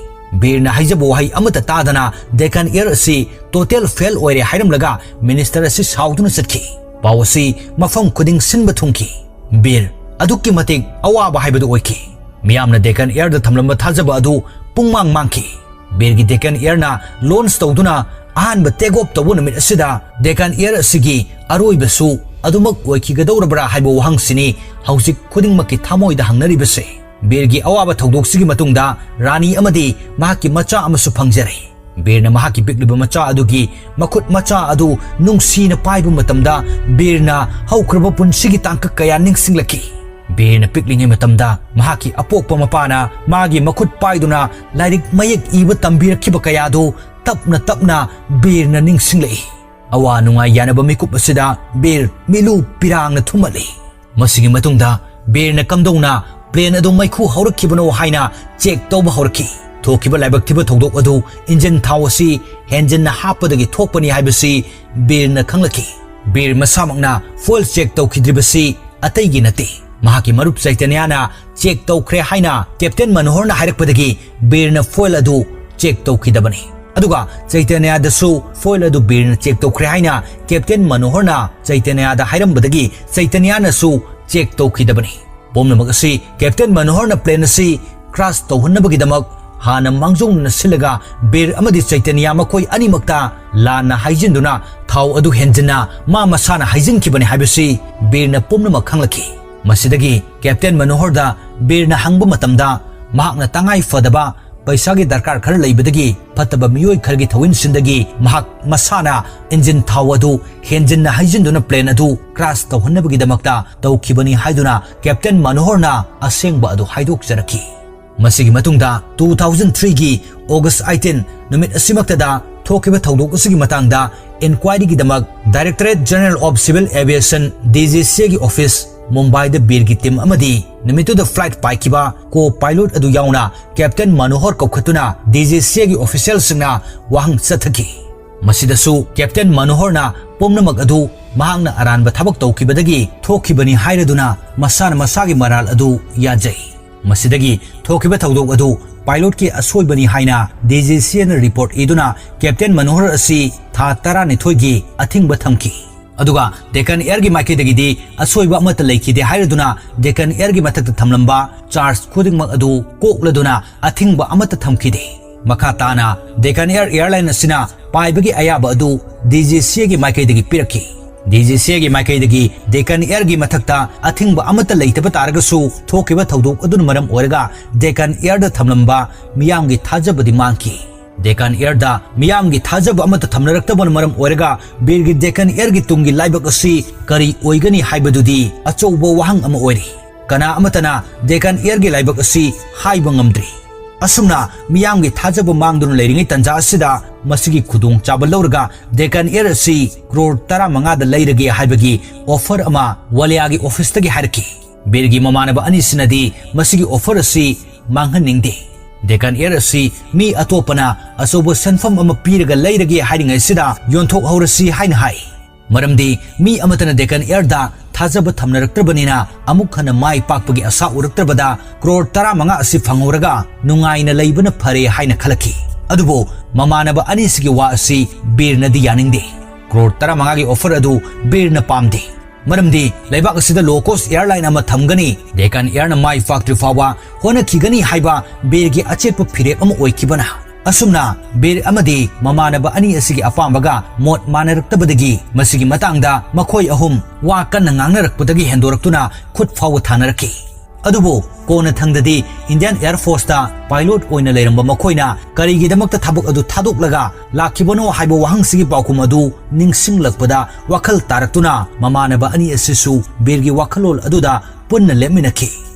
ꯕꯤꯔꯅ ꯍꯥꯏꯖꯕ ꯋꯥꯍꯩ ꯑꯃꯠꯇ ꯇꯥꯗꯅ Deccan Air ꯑꯁꯤ total fail ꯑꯣꯏꯔꯦ ꯍꯥꯏꯔꯝꯂꯒ minister ꯑꯁꯤ ꯁꯥꯎꯗꯨꯅ ꯆꯠꯈꯤ꯫ ꯄꯥꯎ ꯑꯁꯤ ꯃꯐꯝ ꯈꯨꯗꯤꯡ ꯁꯤꯟꯕ ꯊꯨꯡꯈꯤ꯫ ꯕꯤꯔ ꯑꯗꯨꯛꯀꯤ ꯃꯇꯤꯛ ꯑꯋꯥꯕ ꯍꯥꯏꯕꯗꯨ ꯑꯣꯏꯈꯤ꯫ ꯃꯤꯌꯥꯝꯅ Deccan Airꯗ ꯊꯝꯂꯝꯕ ꯊꯥꯖꯕ ꯑꯗꯨ ꯄꯨꯡꯃꯥꯡ ꯃꯥꯡꯈꯤ꯫ ꯕꯤꯔꯒꯤ Deccan Airꯅ launch ꯇꯧꯗꯨꯅ ꯑꯍꯥꯟꯕ take off ꯇꯧꯕ ꯅꯨꯃꯤꯠ ꯑꯁꯤꯗ Deccan Air ꯑꯁꯤꯒꯤ ꯑꯔꯣꯏꯕꯁꯨ ꯑꯗꯨꯃꯛ ꯑꯣꯏꯈꯤꯒꯗꯧꯔꯕ꯭ꯔꯥ ꯍꯥꯏꯕ ꯋꯥꯍꯪꯁꯤꯅꯤ ꯍꯧꯖꯤꯛ ꯈꯨꯗꯤꯡꯃꯛꯀꯤ ꯊꯃꯣꯏꯗ ꯍꯪꯅꯔꯤꯕꯁꯦ꯫ ꯕꯤꯔꯒꯤ ꯑꯋꯥꯕ ꯊꯧꯗꯣꯛꯁꯤꯒꯤ ꯃꯇꯨꯡꯗ ꯔꯥꯅꯤ ꯑꯃꯗꯤ ꯃꯍꯥꯛꯀꯤ ꯃꯆꯥ ꯑꯃꯁꯨ ꯐꯪꯖꯔꯦ꯫ ꯕꯤꯔꯅ ꯃꯍꯥꯛꯀꯤ ꯄꯤꯛꯂꯤꯕ ꯃꯆꯥ ꯑꯗꯨꯒꯤ ꯃꯈꯨꯠ ꯃꯆꯥ ꯑꯗꯨ ꯅꯨꯡꯁꯤꯅ ꯄꯥꯏꯕ ꯃꯇꯝꯗ ꯕꯤꯔꯅ ꯍꯧꯈ꯭ꯔꯕ ꯄꯨꯟꯁꯤꯒꯤ ꯇꯥꯡꯀꯛ ꯀꯌꯥ ꯅꯤꯡꯁꯤꯡꯂꯛꯈꯤ꯫ ꯕꯤꯔꯅ ꯄꯤꯛꯂꯤꯉꯩ ꯃꯇꯝꯗ ꯃꯍꯥꯛꯀꯤ ꯑꯄꯣꯛꯄ ꯃꯄꯥꯅ ꯃꯥꯒꯤ ꯃꯈꯨꯠ ꯄꯥꯏꯗꯨꯅ ꯂꯥꯏꯔꯤꯛ ꯃꯌꯦꯛ ꯏꯕ ꯇꯝꯕꯤꯔꯛꯈꯤꯕ ꯀꯌꯥꯗꯨ ꯇꯞꯅ ꯇꯞꯅ ꯕꯤꯔꯅ ꯅꯤꯡꯁꯤꯡꯂꯛꯏ꯫ ꯑꯋꯥ ꯅꯨꯡꯉꯥꯏ ꯌꯥꯅꯕ ꯃꯤꯀꯨꯞ ꯑꯁꯤꯗ ꯕꯤꯔ ꯃꯤꯠꯂꯨ ꯄꯤꯔꯥꯡꯅ ꯊꯨꯝꯃꯠꯂꯤ꯫ ꯃꯁꯤꯒꯤ ꯃꯇꯨꯡꯗ ꯕꯤꯔꯅ ꯀꯝꯗꯧꯅ plane ꯑꯗꯨ ꯃꯩꯈꯨ ꯍꯧꯔꯛꯈꯤꯕꯅꯣ ꯍꯥꯏꯅ check ꯇꯧꯕ ꯍꯧꯔꯛꯈꯤ꯫ ꯊꯣꯛꯈꯤꯕ ꯂꯥꯏꯕꯛ ꯊꯤꯕ ꯊꯧꯗꯣꯛ ꯑꯗꯨ engine ꯊꯥꯎ ꯑꯁꯤ ꯍꯦꯟꯖꯤꯟꯅ ꯍꯥꯞꯄꯗꯒꯤ ꯊꯣꯛꯄꯅꯤ ꯍꯥꯏꯕꯁꯤ ꯕꯤꯔꯅ ꯈꯪꯂꯛꯈꯤ꯫ ꯕꯤꯔ ꯃꯁꯥꯃꯛꯅ fuel check ꯇꯧꯈꯤꯗ꯭ꯔꯤꯕꯁꯤ ꯑꯇꯩꯒꯤ ꯅꯠꯇꯦ꯫ ꯃꯍꯥꯛꯀꯤ ꯃꯔꯨꯞ ꯆꯩꯇꯟꯌꯥꯅ check ꯇꯧꯈ꯭ꯔꯦ ꯍꯥꯏꯅ Captain ꯃꯅꯣꯍꯔꯅ ꯍꯥꯏꯔꯛꯄꯗꯒꯤ ꯕꯤꯔꯅ fuel ꯑꯗꯨ check ꯇꯧꯈꯤꯗꯕꯅꯤ꯫ ꯑꯗꯨꯒ ꯆꯩꯇꯟꯌꯥꯗꯁꯨ fuel ꯑꯗꯨ ꯕꯤꯔꯅ check ꯇꯧꯈ꯭ꯔꯦ ꯍꯥꯏꯅ Captain ꯃꯅꯣꯍꯔꯅ ꯆꯩꯇꯟꯌꯥꯗ ꯍꯥꯏꯔꯝꯕꯗꯒꯤ ꯆꯩꯇꯟꯌꯥꯅꯁꯨ check ꯇꯧꯈꯤꯗꯕꯅꯤ꯫ ꯄꯨꯝꯅꯃꯛ ꯑꯁꯤ Captain ꯃꯅꯣꯍꯔꯅ plane ꯑꯁꯤ crash ꯇꯧꯍꯟꯅꯕꯒꯤꯗꯃꯛ ꯍꯥꯟꯅ ꯃꯥꯡꯖꯧꯅꯅ ꯁꯤꯜꯂꯒ ꯕꯤꯔ ꯑꯃꯗꯤ ꯆꯩꯇꯟꯌꯥ ꯃꯈꯣꯏ ꯑꯅꯤꯃꯛꯇ ꯂꯥꯟꯅ ꯍꯥꯏꯖꯤꯟꯗꯨꯅ ꯊꯥꯎ ꯑꯗꯨ ꯍꯦꯟꯖꯤꯟꯅ ꯃꯥ ꯃꯁꯥꯅ ꯍꯩꯖꯤꯟꯈꯤꯕꯅꯤ ꯍꯥꯏꯕꯁꯤ ꯕꯤꯔꯅ ꯄꯨꯝꯅꯃꯛ ꯈꯪꯂꯛꯈꯤ꯫ ꯃꯁꯤꯗꯒꯤ Captain ꯃꯅꯣꯍꯔꯗ ꯕꯤꯔꯅ ꯍꯪꯕ ꯃꯇꯝꯗ ꯃꯍꯥꯛꯅ ꯇꯉꯥꯏ ꯐꯗꯕ ꯄꯩꯁꯥꯒꯤ ꯗꯔꯀꯥꯔ ꯈꯔ ꯂꯩꯕꯗꯒꯤ ꯐꯠꯇꯕ ꯃꯤꯑꯣꯏ ꯈꯔꯒꯤ ꯊꯧꯏꯟꯁꯤꯟꯗꯒꯤ ꯃꯍꯥꯛ ꯃꯁꯥꯅ engine ꯊꯥꯎ ꯑꯗꯨ ꯍꯦꯟꯖꯤꯟꯅ ꯍꯩꯖꯤꯟꯗꯨꯅ plane ꯑꯗꯨ crash ꯇꯧꯍꯟꯅꯕꯒꯤꯗꯃꯛꯇ ꯇꯧꯈꯤꯕꯅꯤ ꯍꯥꯏꯗꯨꯅ Captain ꯃꯅꯣꯍꯔꯅ ꯑꯁꯦꯡꯕ ꯑꯗꯨ ꯍꯥꯏꯗꯣꯛꯆꯔꯛꯈꯤ꯫ ꯃꯁꯤꯒꯤ ꯃꯇꯨꯡꯗ two thousand threeꯒꯤ August eighteen ꯅꯨꯃꯤꯠ ꯑꯁꯤꯃꯛꯇꯗ ꯊꯣꯛꯈꯤꯕ ꯊꯧꯗꯣꯛ ꯑꯁꯤꯒꯤ ꯃꯇꯥꯡꯗ inquiryꯒꯤꯗꯃꯛ Directorate General of Civil Aviation, DGCAꯒꯤ office ꯃꯨꯝꯕꯥꯏꯗ ꯕꯤꯔꯒꯤ team ꯑꯃꯗꯤ ꯅꯨꯃꯤꯠꯇꯨꯗ flight ꯄꯥꯏꯈꯤꯕ co-pilot ꯑꯗꯨ ꯌꯥꯎꯅ Captain ꯃꯅꯣꯍꯔ ꯀꯧꯈꯠꯇꯨꯅ DGCAꯒꯤ officialꯁꯤꯡꯅ ꯋꯥꯍꯪ ꯆꯠꯊꯈꯤ꯫ ꯃꯁꯤꯗꯁꯨ Captain ꯃꯅꯣꯍꯔꯅ ꯄꯨꯝꯅꯃꯛ ꯑꯗꯨ ꯃꯍꯥꯛꯅ ꯑꯔꯥꯟꯕ ꯊꯕꯛ ꯇꯧꯈꯤꯕꯗꯒꯤ ꯊꯣꯛꯈꯤꯕꯅꯤ ꯍꯥꯏꯔꯗꯨꯅ ꯃꯁꯥꯅ ꯃꯁꯥꯒꯤ ꯃꯔꯥꯜ ꯑꯗꯨ ꯌꯥꯖꯩ꯫ ꯃꯁꯤꯗꯒꯤ ꯊꯣꯛꯈꯤꯕ ꯊꯧꯗꯣꯛ ꯑꯗꯨ pilotꯀꯤ ꯑꯁꯣꯏꯕꯅꯤ ꯍꯥꯏꯅ DGCAꯅ report ꯏꯗꯨꯅ Captain ꯃꯅꯣꯍꯔ ꯑꯁꯤ ꯊꯥ ꯇꯔꯥꯅꯤꯊꯣꯏꯒꯤ ꯑꯊꯤꯡꯕ ꯊꯝꯈꯤ꯫ ꯑꯗꯨꯒ Deccan Airꯒꯤ ꯃꯥꯏꯀꯩꯗꯒꯤꯗꯤ ꯑꯁꯣꯏꯕ ꯑꯃꯠꯇ ꯂꯩꯈꯤꯗꯦ ꯍꯥꯏꯔꯗꯨꯅ Deccan Airꯒꯤ ꯃꯊꯛꯇ ꯊꯝꯂꯝꯕ charge ꯈꯨꯗꯤꯡꯃꯛ ꯑꯗꯨ ꯀꯣꯛꯂꯗꯨꯅ ꯑꯊꯤꯡꯕ ꯑꯃꯠꯇ ꯊꯝꯈꯤꯗꯦ꯫ ꯃꯈꯥ ꯇꯥꯅ Deccan Air airline ꯑꯁꯤꯅ ꯄꯥꯏꯕꯒꯤ ꯑꯌꯥꯕ ꯑꯗꯨ DGCAꯒꯤ ꯃꯥꯏꯀꯩꯗꯒꯤ ꯄꯤꯔꯛꯈꯤ꯫ DGCAꯒꯤ ꯃꯥꯏꯀꯩꯗꯒꯤ Deccan Airꯒꯤ ꯃꯊꯛꯇ ꯑꯊꯤꯡꯕ ꯑꯃꯠꯇ ꯂꯩꯇꯕ ꯇꯥꯔꯒꯁꯨ, ꯊꯣꯛꯈꯤꯕ ꯊꯧꯗꯣꯛ ꯑꯗꯨꯅ ꯃꯔꯝ ꯑꯣꯏꯔꯒ Deccan Airꯗ ꯊꯝꯂꯝꯕ ꯃꯤꯌꯥꯝꯒꯤ ꯊꯥꯖꯕꯗꯤ ꯃꯥꯡꯈꯤ꯫ Deccan Airꯗ ꯃꯤꯌꯥꯝꯒꯤ ꯊꯥꯖꯕ ꯑꯃꯠꯇ ꯊꯝꯅꯔꯛꯇꯕꯅ ꯃꯔꯝ ꯑꯣꯏꯔꯒ ꯕꯤꯔꯒꯤ Deccan Airꯒꯤ ꯇꯨꯡꯒꯤ ꯂꯥꯏꯕꯛ ꯑꯁꯤ ꯀꯔꯤ ꯑꯣꯏꯒꯅꯤ ꯍꯥꯏꯕꯗꯨꯗꯤ ꯑꯆꯧꯕ ꯋꯥꯍꯪ ꯑꯃ ꯑꯣꯏꯔꯤ꯫ ꯀꯅꯥ ꯑꯃꯠꯇꯅ Deccan Airꯒꯤ ꯂꯥꯏꯕꯛ ꯑꯁꯤ ꯍꯥꯏꯕ ꯉꯝꯗ꯭ꯔꯤ꯫ ꯑꯁꯨꯝꯅ ꯃꯤꯌꯥꯝꯒꯤ ꯊꯥꯖꯕ ꯃꯥꯡꯗꯨꯅ ꯂꯩꯔꯤꯉꯩ ꯇꯥꯟꯖꯥ ꯑꯁꯤꯗ ꯃꯁꯤꯒꯤ ꯈꯨꯗꯣꯡꯆꯥꯕ ꯂꯧꯔꯒ Deccan Air ꯑꯁꯤ crore ꯇꯔꯥꯃꯉꯥꯗ ꯂꯩꯔꯒꯦ ꯍꯥꯏꯕꯒꯤ offer ꯑꯃ ꯋꯥꯂꯤꯌꯥꯒꯤ officeꯇꯒꯤ ꯍꯥꯏꯔꯛꯈꯤ꯫ ꯕꯤꯔꯒꯤ ꯃꯃꯥꯟꯅꯕ ꯑꯅꯤꯁꯤꯅꯗꯤ ꯃꯁꯤꯒꯤ offer ꯑꯁꯤ ꯃꯥꯡꯍꯟꯅꯤꯡꯗꯦ꯫ Deccan Air ꯑꯁꯤ ꯃꯤ ꯑꯇꯣꯞꯄꯅ ꯑꯆꯧꯕ ꯁꯦꯟꯐꯝ ꯑꯃ ꯄꯤꯔꯒ ꯂꯩꯔꯒꯦ ꯍꯥꯏꯔꯤꯉꯩꯁꯤꯗ ꯌꯣꯟꯊꯣꯛꯍꯧꯔꯁꯤ ꯍꯥꯏꯅ ꯍꯥꯏ꯫ ꯃꯔꯝꯗꯤ ꯃꯤ ꯑꯃꯠꯇꯅ Deccan Airꯗ ꯊꯥꯖꯕ ꯊꯝꯅꯔꯛꯇ꯭ꯔꯕꯅꯤꯅ ꯑꯃꯨꯛ ꯍꯟꯅ ꯃꯥꯏ ꯄꯥꯛꯄꯒꯤ ꯑꯁꯥ ꯎꯔꯛꯇ꯭ꯔꯕꯗ crore ꯇꯔꯥꯃꯉꯥ ꯑꯁꯤ ꯐꯪꯍꯧꯔꯒ ꯅꯨꯡꯉꯥꯏꯅ ꯂꯩꯕꯅ ꯐꯔꯦ ꯍꯥꯏꯅ ꯈꯜꯂꯛꯈꯤ꯫ ꯑꯗꯨꯕꯨ ꯃꯃꯥꯟꯅꯕ ꯑꯅꯤꯁꯤꯒꯤ ꯋꯥ ꯑꯁꯤ ꯕꯤꯔꯅꯗꯤ ꯌꯥꯅꯤꯡꯗꯦ꯫ Crore ꯇꯔꯥꯃꯉꯥꯒꯤ offer ꯑꯗꯨ ꯕꯤꯔꯅ ꯄꯥꯝꯗꯦ꯫ ꯃꯔꯝꯗꯤ ꯂꯩꯕꯥꯛ ꯑꯁꯤꯗ low cost airline ꯑꯃ ꯊꯝꯒꯅꯤ, Deccan Airꯅ ꯃꯥꯏ ꯄꯥꯛꯇ꯭ꯔꯤ ꯐꯥꯎꯕ ꯍꯣꯠꯅꯈꯤꯒꯅꯤ ꯍꯥꯏꯕ ꯕꯤꯔꯒꯤ ꯑꯆꯦꯠꯄ ꯐꯤꯔꯦꯞ ꯑꯃ ꯑꯣꯏꯈꯤꯕꯅ꯫ ꯑꯁꯨꯝꯅ ꯕꯤꯔ ꯑꯃꯗꯤ ꯃꯃꯥꯟꯅꯕ ꯑꯅꯤ ꯑꯁꯤꯒꯤ ꯑꯄꯥꯝꯕꯒ ꯃꯣꯠ ꯃꯥꯟꯅꯔꯛꯇꯕꯗꯒꯤ ꯃꯁꯤꯒꯤ ꯃꯇꯥꯡꯗ ꯃꯈꯣꯏ ꯑꯍꯨꯝ ꯋꯥ ꯀꯟꯅ ꯉꯥꯡꯅꯔꯛꯄꯗꯒꯤ ꯍꯦꯟꯗꯣꯔꯛꯇꯨꯅ ꯈꯨꯠ ꯐꯥꯎꯕ ꯊꯥꯅꯔꯛꯈꯤ꯫ ꯑꯗꯨꯕꯨ ꯀꯣꯟꯅ ꯊꯪꯗꯗꯤ Indian Air Forceꯇ pilot ꯑꯣꯏꯅ ꯂꯩꯔꯝꯕ ꯃꯈꯣꯏꯅ ꯀꯔꯤꯒꯤꯗꯃꯛꯇ ꯊꯕꯛ ꯑꯗꯨ ꯊꯥꯗꯣꯛꯂꯒ ꯂꯥꯛꯈꯤꯕꯅꯣ ꯍꯥꯏꯕ ꯋꯥꯍꯪꯁꯤꯒꯤ ꯄꯥꯎꯈꯨꯝ ꯑꯗꯨ ꯅꯤꯡꯁꯤꯡꯂꯛꯄꯗ ꯋꯥꯈꯜ ꯇꯥꯔꯛꯇꯨꯅ ꯃꯃꯥꯟꯅꯕ ꯑꯅꯤ ꯑꯁꯤꯁꯨ ꯕꯤꯔꯒꯤ ꯋꯥꯈꯜꯂꯣꯟ ꯑꯗꯨꯗ ꯄꯨꯟꯅ ꯂꯦꯞꯃꯤꯟꯅꯈꯤ꯫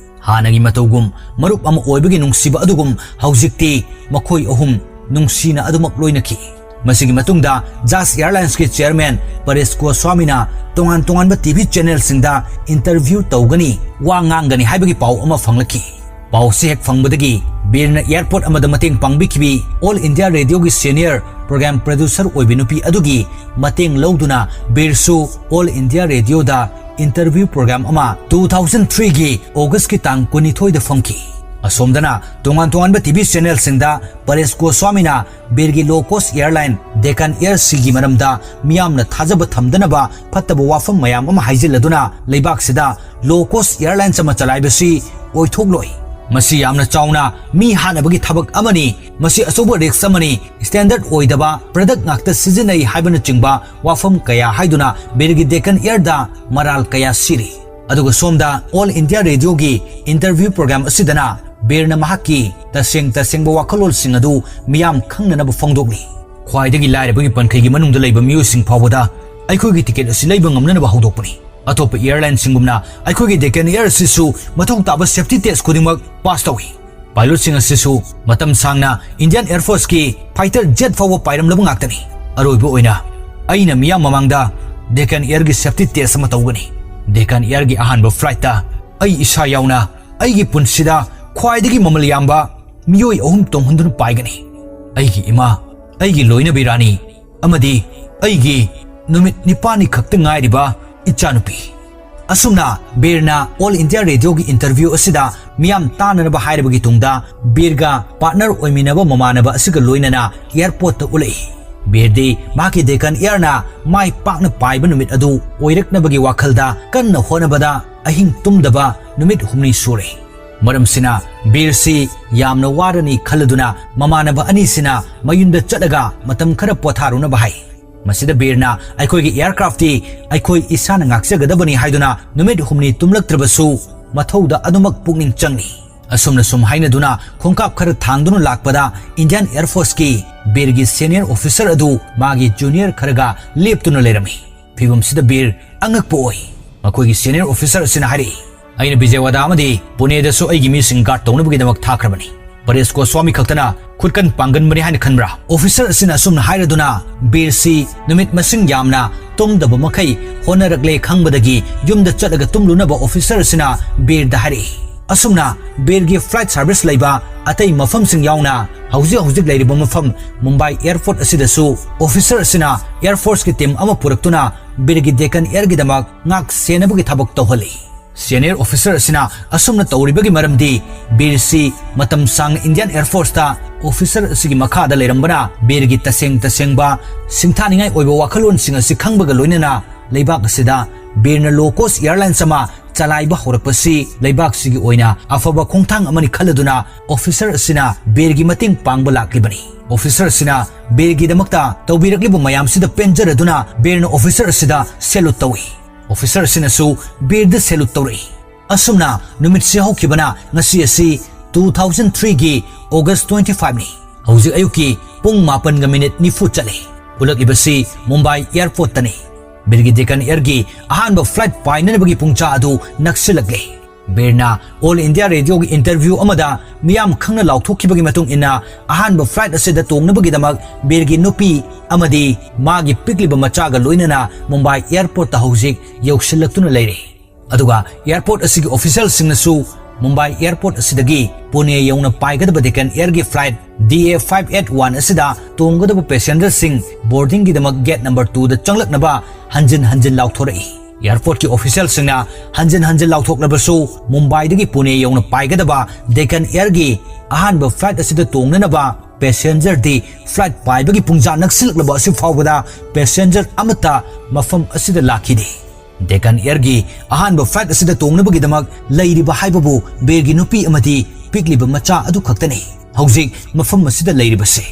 ꯍꯥꯟꯅꯒꯤ ꯃꯇꯧꯒꯨꯝ ꯃꯔꯨꯞ ꯑꯃ ꯑꯣꯏꯕꯒꯤ ꯅꯨꯡꯁꯤꯕ ꯑꯗꯨꯒꯨꯝ ꯍꯧꯖꯤꯛꯇꯤ ꯃꯈꯣꯏ ꯑꯍꯨꯝ ꯅꯨꯡꯁꯤꯅ ꯑꯗꯨꯃꯛ ꯂꯣꯏꯅꯈꯤ꯫ ꯃꯁꯤꯒꯤ ꯃꯇꯨꯡꯗ ꯖꯥꯁ ꯑꯦꯌꯔꯂꯥꯏꯟꯁꯀꯤ ꯆꯦꯌꯔꯃꯦꯟ ꯄꯔꯦꯁ ꯒꯣꯁ꯭ꯋꯥꯃꯤꯅ ꯇꯣꯉꯥꯟ ꯇꯣꯉꯥꯟꯕ ꯇꯤꯚꯤ ꯆꯦꯅꯦꯜꯁꯤꯡꯗ ꯏꯟꯇꯔꯚ꯭ꯌꯨ ꯇꯧꯒꯅꯤ, ꯋꯥ ꯉꯥꯡꯒꯅꯤ ꯍꯥꯏꯕꯒꯤ ꯄꯥꯎ ꯑꯃ ꯐꯪꯂꯛꯈꯤ꯫ ꯄꯥꯎꯁꯤ ꯍꯦꯛ ꯐꯪꯕꯗꯒꯤ ꯕꯤꯔꯅ ꯑꯦꯌꯔꯄꯣꯔꯠ ꯑꯃꯗ ꯃꯇꯦꯡ ꯄꯥꯡꯕꯤꯈꯤꯕꯤ ꯑꯣꯜ ꯏꯟꯗꯤꯌꯥ ꯔꯦꯗꯤꯑꯣꯒꯤ ꯁꯦꯅꯤꯌꯔ ꯄ꯭ꯔꯣꯒ꯭ꯔꯥꯝ ꯄ꯭ꯔꯗ꯭ꯌꯨꯁꯔ ꯑꯣꯏꯕꯤ ꯅꯨꯄꯤ ꯑꯗꯨꯒꯤ ꯃꯇꯦꯡ ꯂꯧꯗꯨꯅ ꯕꯤꯔꯁꯨ ꯑꯣꯜ ꯏꯟꯗꯤꯌꯥ ꯔꯦꯗꯤꯑꯣꯗ ꯏꯟꯇꯔꯚ꯭ꯌꯨ ꯄ꯭ꯔꯣꯒ꯭ꯔꯥꯝ ꯑꯃ two thousand three ꯒꯤ ꯑꯣꯒꯁꯀꯤ ꯇꯥꯡ ꯀꯨꯟꯅꯤꯊꯣꯏꯗ ꯐꯝꯈꯤ꯫ ꯑꯁꯣꯝꯗꯅ ꯇꯣꯉꯥꯟ ꯇꯣꯉꯥꯟꯕ ꯇꯤꯚꯤ ꯆꯦꯅꯦꯜꯁꯤꯡꯗ ꯄꯔꯦꯁ ꯒꯣꯁ꯭ꯋꯥꯃꯤꯅ ꯕꯤꯔꯒꯤ ꯂꯣ ꯀꯣꯁ꯭ꯠ ꯑꯦꯌꯔꯂꯥꯏꯟ ꯗꯦꯀꯥꯟ ꯑꯦꯌꯔꯁꯤꯒꯤ ꯃꯔꯝꯗ ꯃꯤꯌꯥꯝꯅ ꯊꯥꯖꯕ ꯊꯝꯗꯅꯕ ꯐꯠꯇꯕ ꯋꯥꯐꯝ ꯃꯌꯥꯝ ꯑꯃ ꯍꯥꯏꯖꯤꯜꯂꯗꯨꯅ ꯂꯩꯕꯥꯛꯁꯤꯗ ꯂꯣ ꯀꯣꯁ꯭ꯠ ꯑꯦꯌꯔꯂꯥꯏꯟꯁ ꯑꯃ ꯆꯂꯥꯏꯕꯁꯤ ꯑꯣꯏꯊꯣꯛꯂꯣꯏ, ꯃꯁꯤ ꯌꯥꯝꯅ ꯆꯥꯎꯅ ꯃꯤ ꯍꯥꯠꯅꯕꯒꯤ ꯊꯕꯛ ꯑꯃꯅꯤ, ꯃꯁꯤ ꯑꯆꯧꯕ ꯔꯤꯁ꯭ꯛ ꯑꯃꯅꯤ, ꯁ꯭ꯇꯦꯟꯗꯔꯗ ꯑꯣꯏꯗꯕ ꯄ꯭ꯔꯗꯛ ꯉꯥꯛꯇ ꯁꯤꯖꯤꯟꯅꯩ ꯍꯥꯏꯕꯅꯆꯤꯡꯕ ꯋꯥꯐꯝ ꯀꯌꯥ ꯍꯥꯏꯗꯨꯅ ꯕꯤꯔꯒꯤ ꯗꯦꯀꯥꯟ ꯑꯦꯌꯔꯗ ꯃꯔꯥꯜ ꯀꯌꯥ ꯁꯤꯔꯤ꯫ ꯑꯗꯨꯒ ꯁꯣꯝꯗ ꯑꯣꯜ ꯏꯟꯗꯤꯌꯥ ꯔꯦꯗꯤꯑꯣꯒꯤ ꯏꯟꯇꯔꯚ꯭ꯌꯨ ꯄ꯭ꯔꯣꯒ꯭ꯔꯥꯝ ꯑꯁꯤꯗꯅ ꯕꯤꯔꯅ ꯃꯍꯥꯛꯀꯤ ꯇꯁꯦꯡ ꯇꯁꯦꯡꯕ ꯋꯥꯈꯜꯂꯣꯟꯁꯤꯡ ꯑꯗꯨ ꯃꯤꯌꯥꯝ ꯈꯪꯅꯅꯕ ꯐꯣꯡꯗꯣꯛꯂꯤ꯫ ꯈ꯭ꯋꯥꯏꯗꯒꯤ ꯂꯥꯏꯔꯕꯒꯤ ꯄꯟꯈꯩꯒꯤ ꯃꯅꯨꯡꯗ ꯂꯩꯕ ꯃꯤꯑꯣꯏꯁꯤꯡ ꯐꯥꯎꯕꯗ ꯑꯩꯈꯣꯏꯒꯤ ꯇꯤꯀꯦꯠ ꯑꯁꯤ ꯂꯩꯕ ꯉꯝꯅꯅꯕ ꯍꯧꯗꯣꯛꯄꯅꯤ꯫ ꯑꯇꯣꯞꯄ ꯑꯦꯌꯔꯂꯥꯏꯟꯁꯤꯡꯒꯨꯝꯅ ꯑꯩꯈꯣꯏꯒꯤ ꯗꯦꯀꯥꯟ ꯑꯦꯌꯔ ꯑꯁꯤꯁꯨ ꯃꯊꯧ ꯇꯥꯕ ꯁꯦꯐꯇꯤ ꯇꯦꯁ꯭ꯠ ꯈꯨꯗꯤꯡꯃꯛ ꯄꯥꯁ ꯇꯧꯏ꯫ ꯄꯥꯏꯂꯣꯠꯁꯤꯡ ꯑꯁꯤꯁꯨ ꯃꯇꯝ ꯁꯥꯡꯅ ꯏꯟꯗꯤꯌꯥꯟ ꯑꯦꯌꯔ ꯐꯣꯔꯁꯀꯤ ꯐꯥꯏꯇꯔ ꯖꯦꯠ ꯐꯥꯎꯕ ꯄꯥꯏꯔꯝꯂꯕ ꯉꯥꯛꯇꯅꯤ꯫ ꯑꯔꯣꯏꯕ ꯑꯣꯏꯅ ꯑꯩꯅ ꯃꯤꯌꯥꯝ ꯃꯃꯥꯡꯗ ꯗꯦꯀꯥꯟ ꯑꯦꯌꯔꯒꯤ ꯁꯦꯐꯇꯤ ꯇꯦꯁ꯭ꯠ ꯑꯃ ꯇꯧꯒꯅꯤ꯫ ꯗꯦꯀꯥꯟ ꯑꯦꯌꯔꯒꯤ ꯑꯍꯥꯟꯕ ꯐ꯭ꯂꯥꯏꯠꯇ ꯑꯩ ꯏꯁꯥ ꯌꯥꯎꯅ ꯑꯩꯒꯤ ꯄꯨꯟꯁꯤꯗ ꯈ꯭ꯋꯥꯏꯗꯒꯤ ꯃꯃꯜ ꯌꯥꯝꯕ ꯃꯤꯑꯣꯏ ꯑꯍꯨꯝ ꯇꯣꯡꯍꯟꯗꯨꯅ ꯄꯥꯏꯒꯅꯤ꯫ ꯑꯩꯒꯤ ꯏꯃꯥ, ꯑꯩꯒꯤ ꯂꯣꯏꯅꯕꯤ ꯔꯥꯅꯤ, ꯑꯃꯗꯤ ꯑꯩꯒꯤ ꯅꯨꯃꯤꯠ ꯅꯤꯄꯥꯜꯅꯤ ꯈꯛꯇ ꯉꯥꯏꯔꯤꯕ ꯏꯆꯥꯅꯨꯄꯤ꯫ ꯑꯁꯨꯝꯅ ꯕꯤꯔꯅ ꯑꯣꯜ ꯏꯟꯗꯤꯌꯥ ꯔꯦꯗꯤꯑꯣꯒꯤ ꯏꯟꯇꯔꯚ꯭ꯌꯨ ꯑꯁꯤꯗ ꯃꯤꯌꯥꯝ ꯇꯥꯅꯅꯕ ꯍꯥꯏꯔꯕꯒꯤ ꯇꯨꯡꯗ ꯕꯤꯔꯒ ꯄꯥꯔꯠꯅꯔ ꯑꯣꯏꯃꯤꯟꯅꯕ ꯃꯃꯥꯟꯅꯕ ꯑꯁꯤꯒ ꯂꯣꯏꯅꯅ ꯑꯦꯌꯔꯄꯣꯔꯠꯇ ꯎꯠꯂꯛꯏ꯫ ꯕꯤꯔꯗꯤ ꯃꯍꯥꯛꯀꯤ ꯗꯦꯀꯥꯟ ꯑꯦꯌꯔꯅ ꯃꯥꯏ ꯄꯥꯛꯅ ꯄꯥꯏꯕ ꯅꯨꯃꯤꯠ ꯑꯗꯨ ꯑꯣꯏꯔꯛꯅꯕꯒꯤ ꯋꯥꯈꯜꯗ ꯀꯟꯅ ꯍꯣꯠꯅꯕꯗ ꯑꯍꯤꯡ ꯇꯨꯝꯗꯕ ꯅꯨꯃꯤꯠ ꯍꯨꯝꯅꯤ ꯁꯨꯔꯦ꯫ ꯃꯔꯝꯁꯤꯅ ꯕꯤꯔꯁꯤ ꯌꯥꯝꯅ ꯋꯥꯔꯅꯤ ꯈꯜꯂꯗꯨꯅ ꯃꯃꯥꯟꯅꯕ ꯑꯅꯤꯁꯤꯅ ꯃꯌꯨꯝꯗ ꯆꯠꯂꯒ ꯃꯇꯝ ꯈꯔ ꯄꯣꯊꯥꯔꯨꯅꯕ ꯍꯥꯏ꯫ ꯃꯁꯤꯗ ꯕꯤꯔꯅ ꯑꯩꯈꯣꯏꯒꯤ ꯑꯦꯌꯔꯀ꯭ꯔꯥꯐꯇꯤ ꯑꯩꯈꯣꯏ ꯏꯁꯥꯅ ꯉꯥꯛꯆꯒꯗꯕꯅꯤ ꯍꯥꯏꯗꯨꯅ ꯅꯨꯃꯤꯠ ꯍꯨꯝꯅꯤ ꯇꯨꯝꯂꯛꯇ꯭ꯔꯕꯁꯨ ꯃꯊꯧꯗ ꯑꯗꯨꯃꯛ ꯄꯨꯛꯅꯤꯡ ꯆꯪꯏ꯫ ꯑꯁꯨꯝꯅ ꯁꯨꯝ ꯍꯥꯏꯅꯗꯨꯅ ꯈꯣꯡꯀꯥꯞ ꯈꯔ ꯊꯥꯡꯗꯨꯅ ꯂꯥꯛꯄꯗ ꯏꯟꯗꯤꯌꯥꯟ ꯑꯦꯌꯔ ꯐꯣꯔꯁꯀꯤ ꯕꯤꯔꯒꯤ ꯁꯦꯅꯤꯌꯔ ꯑꯣꯐꯤꯁꯔ ꯑꯗꯨ ꯃꯥꯒꯤ ꯖꯨꯅꯤꯌꯔ ꯈꯔꯒ ꯂꯦꯞꯇꯨꯅ ꯂꯩꯔꯝꯃꯤ꯫ ꯐꯤꯕꯝꯁꯤꯗ ꯕꯤꯔ ꯑꯉꯛꯄ ꯑꯣꯏ꯫ ꯃꯈꯣꯏꯒꯤ ꯁꯦꯅꯤꯌꯔ ꯑꯣꯐꯤꯁꯔ ꯑꯁꯤꯅ ꯍꯥꯏꯔꯛꯏ, "ꯑꯩꯅ ꯕꯤꯖꯌꯋꯥꯗꯥ ꯑꯃꯗꯤ ꯄꯨꯅꯦꯗꯁꯨ ꯑꯩꯒꯤ ꯃꯤꯁꯤꯡ ꯒꯥꯔꯗ ꯇꯧꯅꯕꯒꯤꯗꯃꯛ ꯊꯥꯈ꯭ꯔꯕꯅꯤ꯫ ꯄꯔꯦꯁ ꯒꯣꯁ꯭ꯋꯥꯃꯤ ꯈꯛꯇꯅ ꯈꯨꯠꯀꯟ ꯄꯥꯡꯒꯟꯕꯅꯤ ꯍꯥꯏꯅ ꯈꯟꯕ꯭ꯔꯥ? ꯑꯣꯐꯤꯁꯔ ꯑꯁꯤꯅ ꯑꯁꯨꯝꯅ ꯍꯥꯏꯔꯗꯨꯅ ꯕꯤꯔꯁꯤ ꯅꯨꯃꯤꯠ ꯃꯁꯤꯡ ꯌꯥꯝꯅ ꯇꯨꯝꯗꯕ ꯃꯈꯩ ꯍꯣꯠꯅꯔꯛꯂꯦ ꯈꯪꯕꯗꯒꯤ ꯌꯨꯝꯗ ꯆꯠꯂꯒ ꯇꯨꯝꯂꯨꯅꯕ ꯑꯣꯐꯤꯁꯔ ꯑꯁꯤꯅ ꯕꯤꯔꯗ ꯍꯥꯏꯔꯛꯏ꯫ ꯑꯁꯨꯝꯅ ꯕꯤꯔꯒꯤ flight service ꯂꯩꯕ ꯑꯇꯩ ꯃꯐꯝꯁꯤꯡ ꯌꯥꯎꯅ ꯍꯧꯖꯤꯛ ꯍꯧꯖꯤꯛ ꯂꯩꯔꯤꯕ ꯃꯐꯝ ꯃꯨꯝꯕꯥꯏ airport ꯑꯁꯤꯗꯁꯨ ꯑꯣꯐꯤꯁꯔ ꯑꯁꯤꯅ Air Forceꯀꯤ team ꯑꯃ ꯄꯨꯔꯛꯇꯨꯅ ꯕꯤꯔꯒꯤ Deccan Airꯒꯤꯗꯃꯛ ꯉꯥꯛ ꯁꯦꯟꯅꯕꯒꯤ ꯊꯕꯛ ꯇꯧꯍꯜꯂꯤ꯫ Senior officer ꯑꯁꯤꯅ ꯑꯁꯨꯝꯅ ꯇꯧꯔꯤꯕꯒꯤ ꯃꯔꯝꯗꯤ ꯕꯤꯔꯁꯤ ꯃꯇꯝ ꯁꯥꯡꯅ Indian Air Forceꯇ officer ꯑꯁꯤꯒꯤ ꯃꯈꯥꯗ ꯂꯩꯔꯝꯕꯅ ꯕꯤꯔꯒꯤ ꯇꯁꯦꯡ ꯇꯁꯦꯡꯕ ꯁꯤꯡꯊꯥꯅꯤꯡꯉꯥꯏ ꯑꯣꯏꯕ ꯋꯥꯈꯜꯂꯣꯟꯁꯤꯡ ꯑꯁꯤ ꯈꯪꯕꯒ ꯂꯣꯏꯅꯅ ꯂꯩꯕꯥꯛ ꯑꯁꯤꯗ ꯕꯤꯔꯅ low cost airlines ꯑꯃ ꯆꯂꯥꯏꯕ ꯍꯧꯔꯛꯄꯁꯤ ꯂꯩꯕꯥꯛꯁꯤꯒꯤ ꯑꯣꯏꯅ ꯑꯐꯕ ꯈꯣꯡꯊꯥꯡ ꯑꯃꯅꯤ ꯈꯜꯂꯗꯨꯅ officer ꯑꯁꯤꯅ ꯕꯤꯔꯒꯤ ꯃꯇꯦꯡ ꯄꯥꯡꯕ ꯂꯥꯛꯂꯤꯕꯅꯤ꯫ Officer ꯑꯁꯤꯅ ꯕꯤꯔꯒꯤꯗꯃꯛꯇ ꯇꯧꯕꯤꯔꯛꯂꯤꯕ ꯃꯌꯥꯝꯁꯤꯗ ꯄꯦꯟꯖꯔꯗꯨꯅ ꯕꯤꯔꯅ officer ꯑꯁꯤꯗ salute ꯇꯧꯏ꯫ Officer ꯑꯁꯤꯅꯁꯨ ꯕꯤꯔꯗ salute ꯇꯧꯔꯛꯏ꯫ ꯑꯁꯨꯝꯅ ꯅꯨꯃꯤꯠꯁꯤ ꯍꯧꯈꯤꯕꯅ ꯉꯁꯤ ꯑꯁꯤ two thousand threeꯒꯤ August twenty fiveꯅꯤ꯫ ꯍꯧꯖꯤꯛ ꯑꯌꯨꯛꯀꯤ ꯄꯨꯡ ꯃꯥꯄꯟꯒ minute ꯅꯤꯐꯨ ꯆꯠꯂꯤ꯫ ꯄꯨꯜꯂꯛꯂꯤꯕꯁꯤ ꯃꯨꯝꯕꯥꯏ airportꯇꯅꯤ꯫ ꯕꯤꯔꯒꯤ Deccan Airꯒꯤ ꯑꯍꯥꯟꯕ flight ꯄꯥꯏꯅꯅꯕꯒꯤ ꯄꯨꯡꯆꯥ ꯑꯗꯨ ꯅꯛꯁꯤꯜꯂꯛꯂꯦ꯫ ꯕꯤꯔꯅ All India Radioꯒꯤ interview ꯑꯃꯗ ꯃꯤꯌꯥꯝ ꯈꯪꯅ ꯂꯥꯎꯊꯣꯛꯈꯤꯕꯒꯤ ꯃꯇꯨꯡ ꯏꯟꯅ ꯑꯍꯥꯟꯕ flight ꯑꯁꯤꯗ ꯇꯣꯡꯅꯕꯒꯤꯗꯃꯛ ꯕꯤꯔꯒꯤ ꯅꯨꯄꯤ ꯑꯃꯗꯤ ꯃꯥꯒꯤ ꯄꯤꯛꯂꯤꯕ ꯃꯆꯥꯒ ꯂꯣꯏꯅꯅ ꯃꯨꯝꯕꯥꯏ airportꯇ ꯍꯧꯖꯤꯛ ꯌꯧꯁꯤꯜꯂꯛꯇꯨꯅ ꯂꯩꯔꯦ꯫ ꯑꯗꯨꯒ airport ꯑꯁꯤꯒꯤ officialꯁꯤꯡꯅꯁꯨ ꯃꯨꯝꯕꯥꯏ airport ꯑꯁꯤꯗꯒꯤ ꯄꯨꯅꯦ ꯌꯧꯅ ꯄꯥꯏꯒꯗꯕ Deccan Airꯒꯤ flight D A five eight one ꯑꯁꯤꯗ ꯇꯣꯡꯒꯗꯕ passengerꯁꯤꯡ boardingꯒꯤꯗꯃꯛ gate number twoꯗ ꯆꯪꯂꯛꯅꯕ ꯍꯟꯖꯤꯟ ꯍꯟꯖꯤꯟ ꯂꯥꯎꯊꯣꯔꯛꯏ꯫ Airportꯀꯤ officialꯁꯤꯡꯅ ꯍꯟꯖꯤꯟ ꯍꯟꯖꯤꯟ ꯂꯥꯎꯊꯣꯛꯂꯕꯁꯨ ꯃꯨꯝꯕꯥꯏꯗꯒꯤ ꯄꯨꯅꯦ ꯌꯧꯅ ꯄꯥꯏꯒꯗꯕ Deccan Airꯒꯤ ꯑꯍꯥꯟꯕ flight ꯑꯁꯤꯗ ꯇꯣꯡꯅꯅꯕ passengerꯗꯤ flight ꯄꯥꯏꯕꯒꯤ ꯄꯨꯡꯖꯥ ꯅꯛꯁꯤꯜꯂꯛꯂꯕ ꯑꯁꯤ ꯐꯥꯎꯕꯗ passenger ꯑꯃꯠꯇ ꯃꯐꯝ ꯑꯁꯤꯗ ꯂꯥꯛꯈꯤꯗꯦ꯫ Deccan Airꯒꯤ ꯑꯍꯥꯟꯕ flight ꯑꯁꯤꯗ ꯇꯣꯡꯅꯕꯒꯤꯗꯃꯛ ꯂꯩꯔꯤꯕ ꯍꯥꯏꯕꯕꯨ ꯕꯤꯔꯒꯤ ꯅꯨꯄꯤ ꯑꯃꯗꯤ ꯄꯤꯛꯂꯤꯕ ꯃꯆꯥ ꯑꯗꯨ ꯈꯛꯇꯅꯤ ꯍꯧꯖꯤꯛ ꯃꯐꯝ ꯑꯁꯤꯗ ꯂꯩꯔꯤꯕꯁꯤ꯫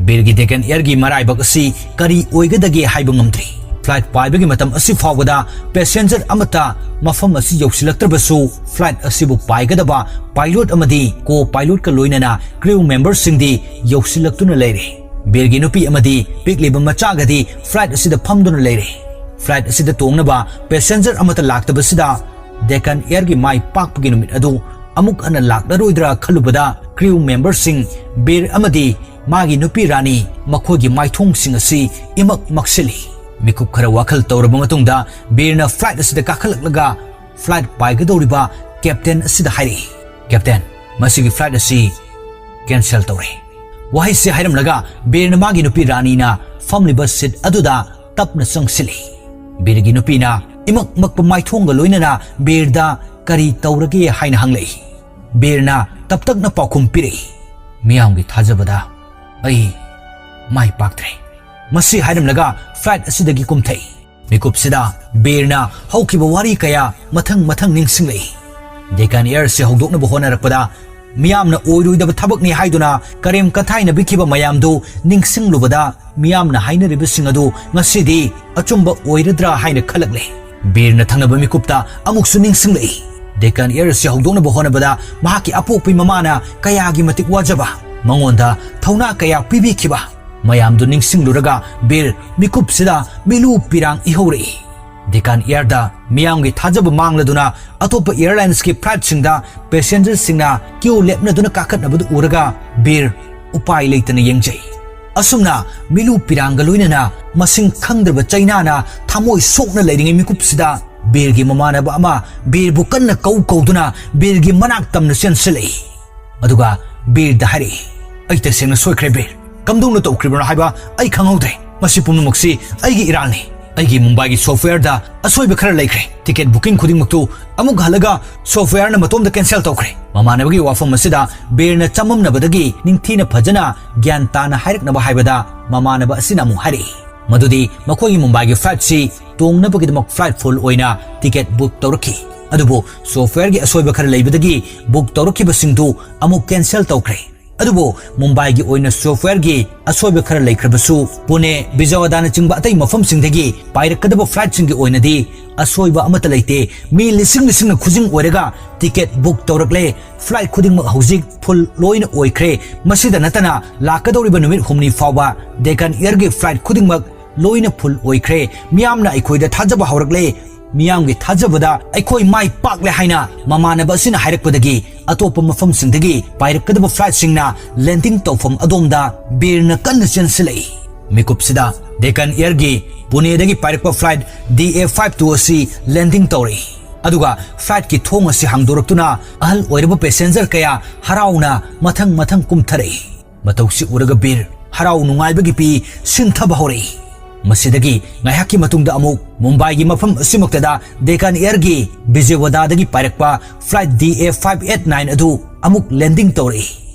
ꯕꯤꯔꯒꯤ Deccan Airꯒꯤ ꯃꯔꯥꯏꯕꯛ ꯑꯁꯤ ꯀꯔꯤ ꯑꯣꯏꯒꯗꯒꯦ ꯍꯥꯏꯕ ꯉꯝꯗ꯭ꯔꯤ꯫ Flight ꯄꯥꯏꯕꯒꯤ ꯃꯇꯝ ꯑꯁꯤ ꯐꯥꯎꯕꯗ passenger ꯑꯃꯠꯇ ꯃꯐꯝ ꯑꯁꯤ ꯌꯧꯁꯤꯜꯂꯛꯇ꯭ꯔꯕꯁꯨ flight ꯑꯁꯤꯕꯨ ꯄꯥꯏꯒꯗꯕ pilot ꯑꯃꯗꯤ co-pilotꯀ ꯂꯣꯏꯅꯅ crew memberꯁꯤꯡꯗꯤ ꯌꯧꯁꯤꯜꯂꯛꯇꯨꯅ ꯂꯩꯔꯦ꯫ ꯕꯤꯔꯒꯤ ꯅꯨꯄꯤ ꯑꯃꯗꯤ ꯄꯤꯛꯂꯤꯕ ꯃꯆꯥꯒꯗꯤ flight ꯑꯁꯤꯗ ꯐꯝꯗꯨꯅ ꯂꯩꯔꯦ꯫ Flight ꯑꯁꯤꯗ ꯇꯣꯡꯅꯕ passenger ꯑꯃꯠꯇ ꯂꯥꯛꯇꯕꯁꯤꯗ Deccan Airꯒꯤ ꯃꯥꯏ ꯄꯥꯛꯄꯒꯤ ꯅꯨꯃꯤꯠ ꯑꯗꯨ ꯑꯃꯨꯛ ꯍꯟꯅ ꯂꯥꯛꯂꯔꯣꯏꯗ꯭ꯔꯥ ꯈꯜꯂꯨꯕꯗ crew memberꯁꯤꯡ ꯕꯤꯔ ꯑꯃꯗꯤ ꯃꯥꯒꯤ ꯅꯨꯄꯤ ꯔꯥꯅꯤ ꯃꯈꯣꯏꯒꯤ ꯃꯥꯏꯊꯣꯡꯁꯤꯡ ꯑꯁꯤ ꯏꯃꯛ ꯃꯛꯁꯤꯜꯂꯤ꯫ ꯃꯤꯀꯨꯞ ꯈꯔ ꯋꯥꯈꯜ ꯇꯧꯔꯕ ꯃꯇꯨꯡꯗ ꯕꯤꯔꯅ flight ꯑꯁꯤꯗ ꯀꯥꯈꯠꯂꯛꯂꯒ flight ꯄꯥꯏꯒꯗꯧꯔꯤꯕ captain ꯑꯁꯤꯗ ꯍꯥꯏꯔꯛꯏ, "Captain, ꯃꯁꯤꯒꯤ flight ꯑꯁꯤ cancel ꯇꯧꯔꯦ꯫" ꯋꯥꯍꯩꯁꯤ ꯍꯥꯏꯔꯝꯂꯒ ꯕꯤꯔꯅ ꯃꯥꯒꯤ ꯅꯨꯄꯤ ꯔꯥꯅꯤꯅ ꯐꯝꯂꯤꯕ seat ꯑꯗꯨꯗ ꯇꯞꯅ ꯆꯪꯁꯤꯜꯂꯤ꯫ ꯕꯤꯔꯒꯤ ꯅꯨꯄꯤꯅ ꯏꯃꯛ ꯃꯛꯄ ꯃꯥꯏꯊꯣꯡꯒ ꯂꯣꯏꯅꯅ ꯕꯤꯔꯗ "ꯀꯔꯤ ꯇꯧꯔꯒꯦ?" ꯍꯥꯏꯅ ꯍꯪꯂꯛꯏ꯫ ꯕꯤꯔꯅ ꯇꯞꯇꯛꯅ ꯄꯥꯎꯈꯨꯝ ꯄꯤꯔꯛꯏ, "ꯃꯤꯌꯥꯝꯒꯤ ꯊꯥꯖꯕꯗ ꯑꯩ ꯃꯥꯏ ꯄꯥꯛꯇ꯭ꯔꯦ꯫" ꯃꯁꯤ ꯍꯥꯏꯔꯝꯂꯒ flight ꯑꯁꯤꯗꯒꯤ ꯀꯨꯝꯊꯩ꯫ ꯃꯤꯀꯨꯞꯁꯤꯗ ꯕꯤꯔꯅ ꯍꯧꯈꯤꯕ ꯋꯥꯔꯤ ꯀꯌꯥ ꯃꯊꯪ ꯃꯊꯪ ꯅꯤꯡꯁꯤꯡꯂꯛꯏ꯫ Deccan Airꯁꯤ ꯍꯧꯗꯣꯛꯅꯕ ꯍꯣꯠꯅꯔꯛꯄꯗ ꯃꯤꯌꯥꯝꯅ ꯑꯣꯏꯔꯣꯏꯗꯕ ꯊꯕꯛꯅꯤ ꯍꯥꯏꯗꯨꯅ ꯀꯔꯦꯝ ꯀꯊꯥꯏꯅꯕꯤꯈꯤꯕ ꯃꯌꯥꯝꯗꯨ ꯅꯤꯡꯁꯤꯡꯂꯨꯕꯗ ꯃꯤꯌꯥꯝꯅ ꯍꯥꯏꯅꯔꯤꯕꯁꯤꯡ ꯑꯗꯨ ꯉꯁꯤꯗꯤ ꯑꯆꯨꯝꯕ ꯑꯣꯏꯔꯗ꯭ꯔꯥ ꯍꯥꯏꯅ ꯈꯜꯂꯛꯂꯦ꯫ ꯕꯤꯔꯅ ꯊꯪꯅꯕ ꯃꯤꯀꯨꯞꯇ ꯑꯃꯨꯛꯁꯨ ꯅꯤꯡꯁꯤꯡꯂꯛꯏ꯫ Deccan Airꯁꯤ ꯍꯧꯗꯣꯛꯅꯕ ꯍꯣꯠꯅꯕꯗ ꯃꯍꯥꯛꯀꯤ ꯑꯄꯣꯛꯄꯤ ꯃꯃꯥꯅ ꯀꯌꯥꯒꯤ ꯃꯇꯤꯛ ꯋꯥꯖꯕ, ꯃꯉꯣꯟꯗ ꯊꯧꯅꯥ ꯀꯌꯥ ꯄꯤꯕꯤꯈꯤꯕ, ꯃꯌꯥꯝꯗꯨ ꯅꯤꯡꯁꯤꯡꯂꯨꯔꯒ ꯕꯤꯔ ꯃꯤꯀꯨꯞꯁꯤꯗ ꯃꯤꯂꯨ ꯄꯤꯔꯥꯡ ꯏꯍꯧꯔꯛꯏ꯫ Deccan Airꯗ ꯃꯤꯌꯥꯝꯒꯤ ꯊꯥꯖꯕ ꯃꯥꯡꯂꯗꯨꯅ ꯑꯇꯣꯞꯄ airlinesꯀꯤ flightꯁꯤꯡꯗ passengerꯁꯤꯡꯅ queue ꯂꯦꯞꯅꯗꯨꯅ ꯀꯥꯈꯠꯅꯕꯗꯨ ꯎꯔꯒ ꯕꯤꯔ ꯎꯄꯥꯏ ꯂꯩꯇꯅ ꯌꯦꯡꯖꯩ꯫ ꯑꯁꯨꯝꯅ ꯃꯤꯂꯨ ꯄꯤꯔꯥꯡꯒ ꯂꯣꯏꯅꯅ ꯃꯁꯤꯡ ꯈꯪꯗ꯭ꯔꯕ ꯆꯩꯅꯥꯅ ꯊꯃꯣꯏ ꯁꯣꯛꯅ ꯂꯩꯔꯤꯉꯩ ꯃꯤꯀꯨꯞꯁꯤꯗ ꯕꯤꯔꯒꯤ ꯃꯃꯥꯟꯅꯕ ꯑꯃ ꯕꯤꯔꯕꯨ ꯀꯟꯅ ꯀꯧ ꯀꯧꯗꯨꯅ ꯕꯤꯔꯒꯤ ꯃꯅꯥꯛ ꯇꯝꯅ ꯆꯦꯟꯁꯤꯜꯂꯛꯏ꯫ ꯑꯗꯨꯒ ꯕꯤꯔꯗ ꯍꯥꯏꯔꯛꯏ, "ꯑꯩ ꯇꯁꯦꯡꯅ ꯁꯣꯏꯈ꯭ꯔꯦ ꯕꯤꯔ꯫ ꯀꯝꯗꯧꯅ ꯇꯧꯈ꯭ꯔꯤꯕꯅꯣ ꯍꯥꯏꯕ ꯑꯩ ꯈꯪꯍꯧꯗ꯭ꯔꯦ꯫ ꯃꯁꯤ ꯄꯨꯝꯅꯃꯛꯁꯤ ꯑꯩꯒꯤ ꯏꯔꯥꯜꯅꯤ꯫ ꯑꯩꯒꯤ ꯃꯨꯝꯕꯥꯏꯒꯤ softwareꯗ ꯑꯁꯣꯏꯕ ꯈꯔ ꯂꯩꯈ꯭ꯔꯦ꯫ Ticket booking ꯈꯨꯗꯤꯡꯃꯛꯇꯨ ꯑꯃꯨꯛ ꯍꯜꯂꯒ softwareꯅ ꯃꯇꯣꯝꯇ cancel ꯇꯧꯈ꯭ꯔꯦ꯫" ꯃꯃꯥꯟꯅꯕꯒꯤ ꯋꯥꯐꯝ ꯑꯁꯤꯗ ꯕꯤꯔꯅ ꯆꯃꯝꯅꯕꯗꯒꯤ ꯅꯤꯡꯊꯤꯅ ꯐꯖꯅ ꯒ꯭ꯌꯥꯟ ꯇꯥꯅ ꯍꯥꯏꯔꯛꯅꯕ ꯍꯥꯏꯕꯗ ꯃꯃꯥꯟꯅꯕ ꯑꯁꯤꯅ ꯑꯃꯨꯛ ꯍꯥꯏꯔꯛꯏ ꯃꯗꯨꯗꯤ ꯃꯈꯣꯏꯒꯤ ꯃꯨꯝꯕꯥꯏꯒꯤ flightꯁꯤ ꯇꯣꯡꯅꯕꯒꯤꯗꯃꯛ flight full ꯑꯣꯏꯅ ticket book ꯇꯧꯔꯛꯈꯤ꯫ ꯑꯗꯨꯕꯨ softwareꯒꯤ ꯑꯁꯣꯏꯕ ꯈꯔ ꯂꯩꯕꯗꯒꯤ book ꯇꯧꯔꯛꯈꯤꯕꯁꯤꯡꯗꯨ ꯑꯃꯨꯛ cancel ꯇꯧꯈ꯭ꯔꯦ꯫ ꯑꯗꯨꯕꯨ ꯃꯨꯝꯕꯥꯏꯒꯤ ꯑꯣꯏꯅ softwareꯒꯤ ꯑꯁꯣꯏꯕ ꯈꯔ ꯂꯩꯈ꯭ꯔꯕꯁꯨ ꯄꯨꯅꯦ, ꯕꯤꯖꯌꯋꯥꯗꯥꯅꯆꯤꯡꯕ ꯑꯇꯩ ꯃꯐꯝꯁꯤꯡꯗꯒꯤ ꯄꯥꯏꯔꯛꯀꯗꯕ flightꯁꯤꯡꯒꯤ ꯑꯣꯏꯅꯗꯤ ꯑꯁꯣꯏꯕ ꯑꯃꯠꯇ ꯂꯩꯇꯦ꯫ ꯃꯤ ꯂꯤꯁꯤꯡ ꯂꯤꯁꯤꯡꯅ ꯈꯨꯖꯤꯡ ꯑꯣꯏꯔꯒ ticket book ꯇꯧꯔꯛꯂꯦ꯫ Flight ꯈꯨꯗꯤꯡꯃꯛ ꯍꯧꯖꯤꯛ full ꯂꯣꯏꯅ ꯑꯣꯏꯈ꯭ꯔꯦ꯫ ꯃꯁꯤꯗ ꯅꯠꯇꯅ ꯂꯥꯛꯀꯗꯧꯔꯤꯕ ꯅꯨꯃꯤꯠ ꯍꯨꯝꯅꯤ ꯐꯥꯎꯕ Deccan Airꯒꯤ flight ꯈꯨꯗꯤꯡꯃꯛ ꯂꯣꯏꯅ full ꯑꯣꯏꯈ꯭ꯔꯦ꯫ ꯃꯤꯌꯥꯝꯅ ꯑꯩꯈꯣꯏꯗ ꯊꯥꯖꯕ ꯍꯧꯔꯛꯂꯦ꯫ ꯃꯤꯌꯥꯝꯒꯤ ꯊꯥꯖꯕꯗ ꯑꯩꯈꯣꯏ ꯃꯥꯏ ꯄꯥꯛꯂꯦ ꯍꯥꯏꯅ ꯃꯃꯥꯟꯅꯕ ꯑꯁꯤꯅ ꯍꯥꯏꯔꯛꯄꯗꯒꯤ ꯑꯇꯣꯞꯄ ꯃꯐꯝꯁꯤꯡꯗꯒꯤ ꯄꯥꯏꯔꯛꯀꯗꯕ flightꯁꯤꯡꯅ landing ꯇꯧꯐꯝ ꯑꯗꯣꯝꯗ ꯕꯤꯔꯅ ꯀꯟꯅ ꯆꯦꯟꯁꯤꯜꯂꯛꯏ꯫ ꯃꯤꯀꯨꯞꯁꯤꯗ Deccan Airꯒꯤ ꯄꯨꯅꯦꯗꯒꯤ ꯄꯥꯏꯔꯛꯄ flight D A five two ꯑꯁꯤ landing ꯇꯧꯔꯛꯏ꯫ ꯑꯗꯨꯒ flightꯀꯤ ꯊꯣꯡ ꯑꯁꯤ ꯍꯥꯡꯗꯣꯔꯛꯇꯨꯅ ꯑꯍꯜ ꯑꯣꯏꯔꯕ passenger ꯀꯌꯥ ꯍꯔꯥꯎꯅ ꯃꯊꯪ ꯃꯊꯪ ꯀꯨꯝꯊꯔꯛꯏ꯫ ꯃꯇꯧꯁꯤ ꯎꯔꯒ ꯕꯤꯔ ꯍꯔꯥꯎ ꯅꯨꯡꯉꯥꯏꯕꯒꯤ ꯄꯤ ꯁꯤꯟꯊꯕ ꯍꯧꯔꯛꯏ꯫ ꯃꯁꯤꯗꯒꯤ ꯉꯥꯏꯍꯥꯛꯀꯤ ꯃꯇꯨꯡꯗ ꯑꯃꯨꯛ ꯃꯨꯝꯕꯥꯏꯒꯤ ꯃꯐꯝ ꯑꯁꯤꯃꯛꯇꯗ Deccan Airꯒꯤ ꯕꯤꯖꯦꯋꯥꯗꯥꯗꯒꯤ ꯄꯥꯏꯔꯛꯄ flight D A five eight nine ꯑꯗꯨ ꯑꯃꯨꯛ landing ꯇꯧꯔꯛꯏ꯫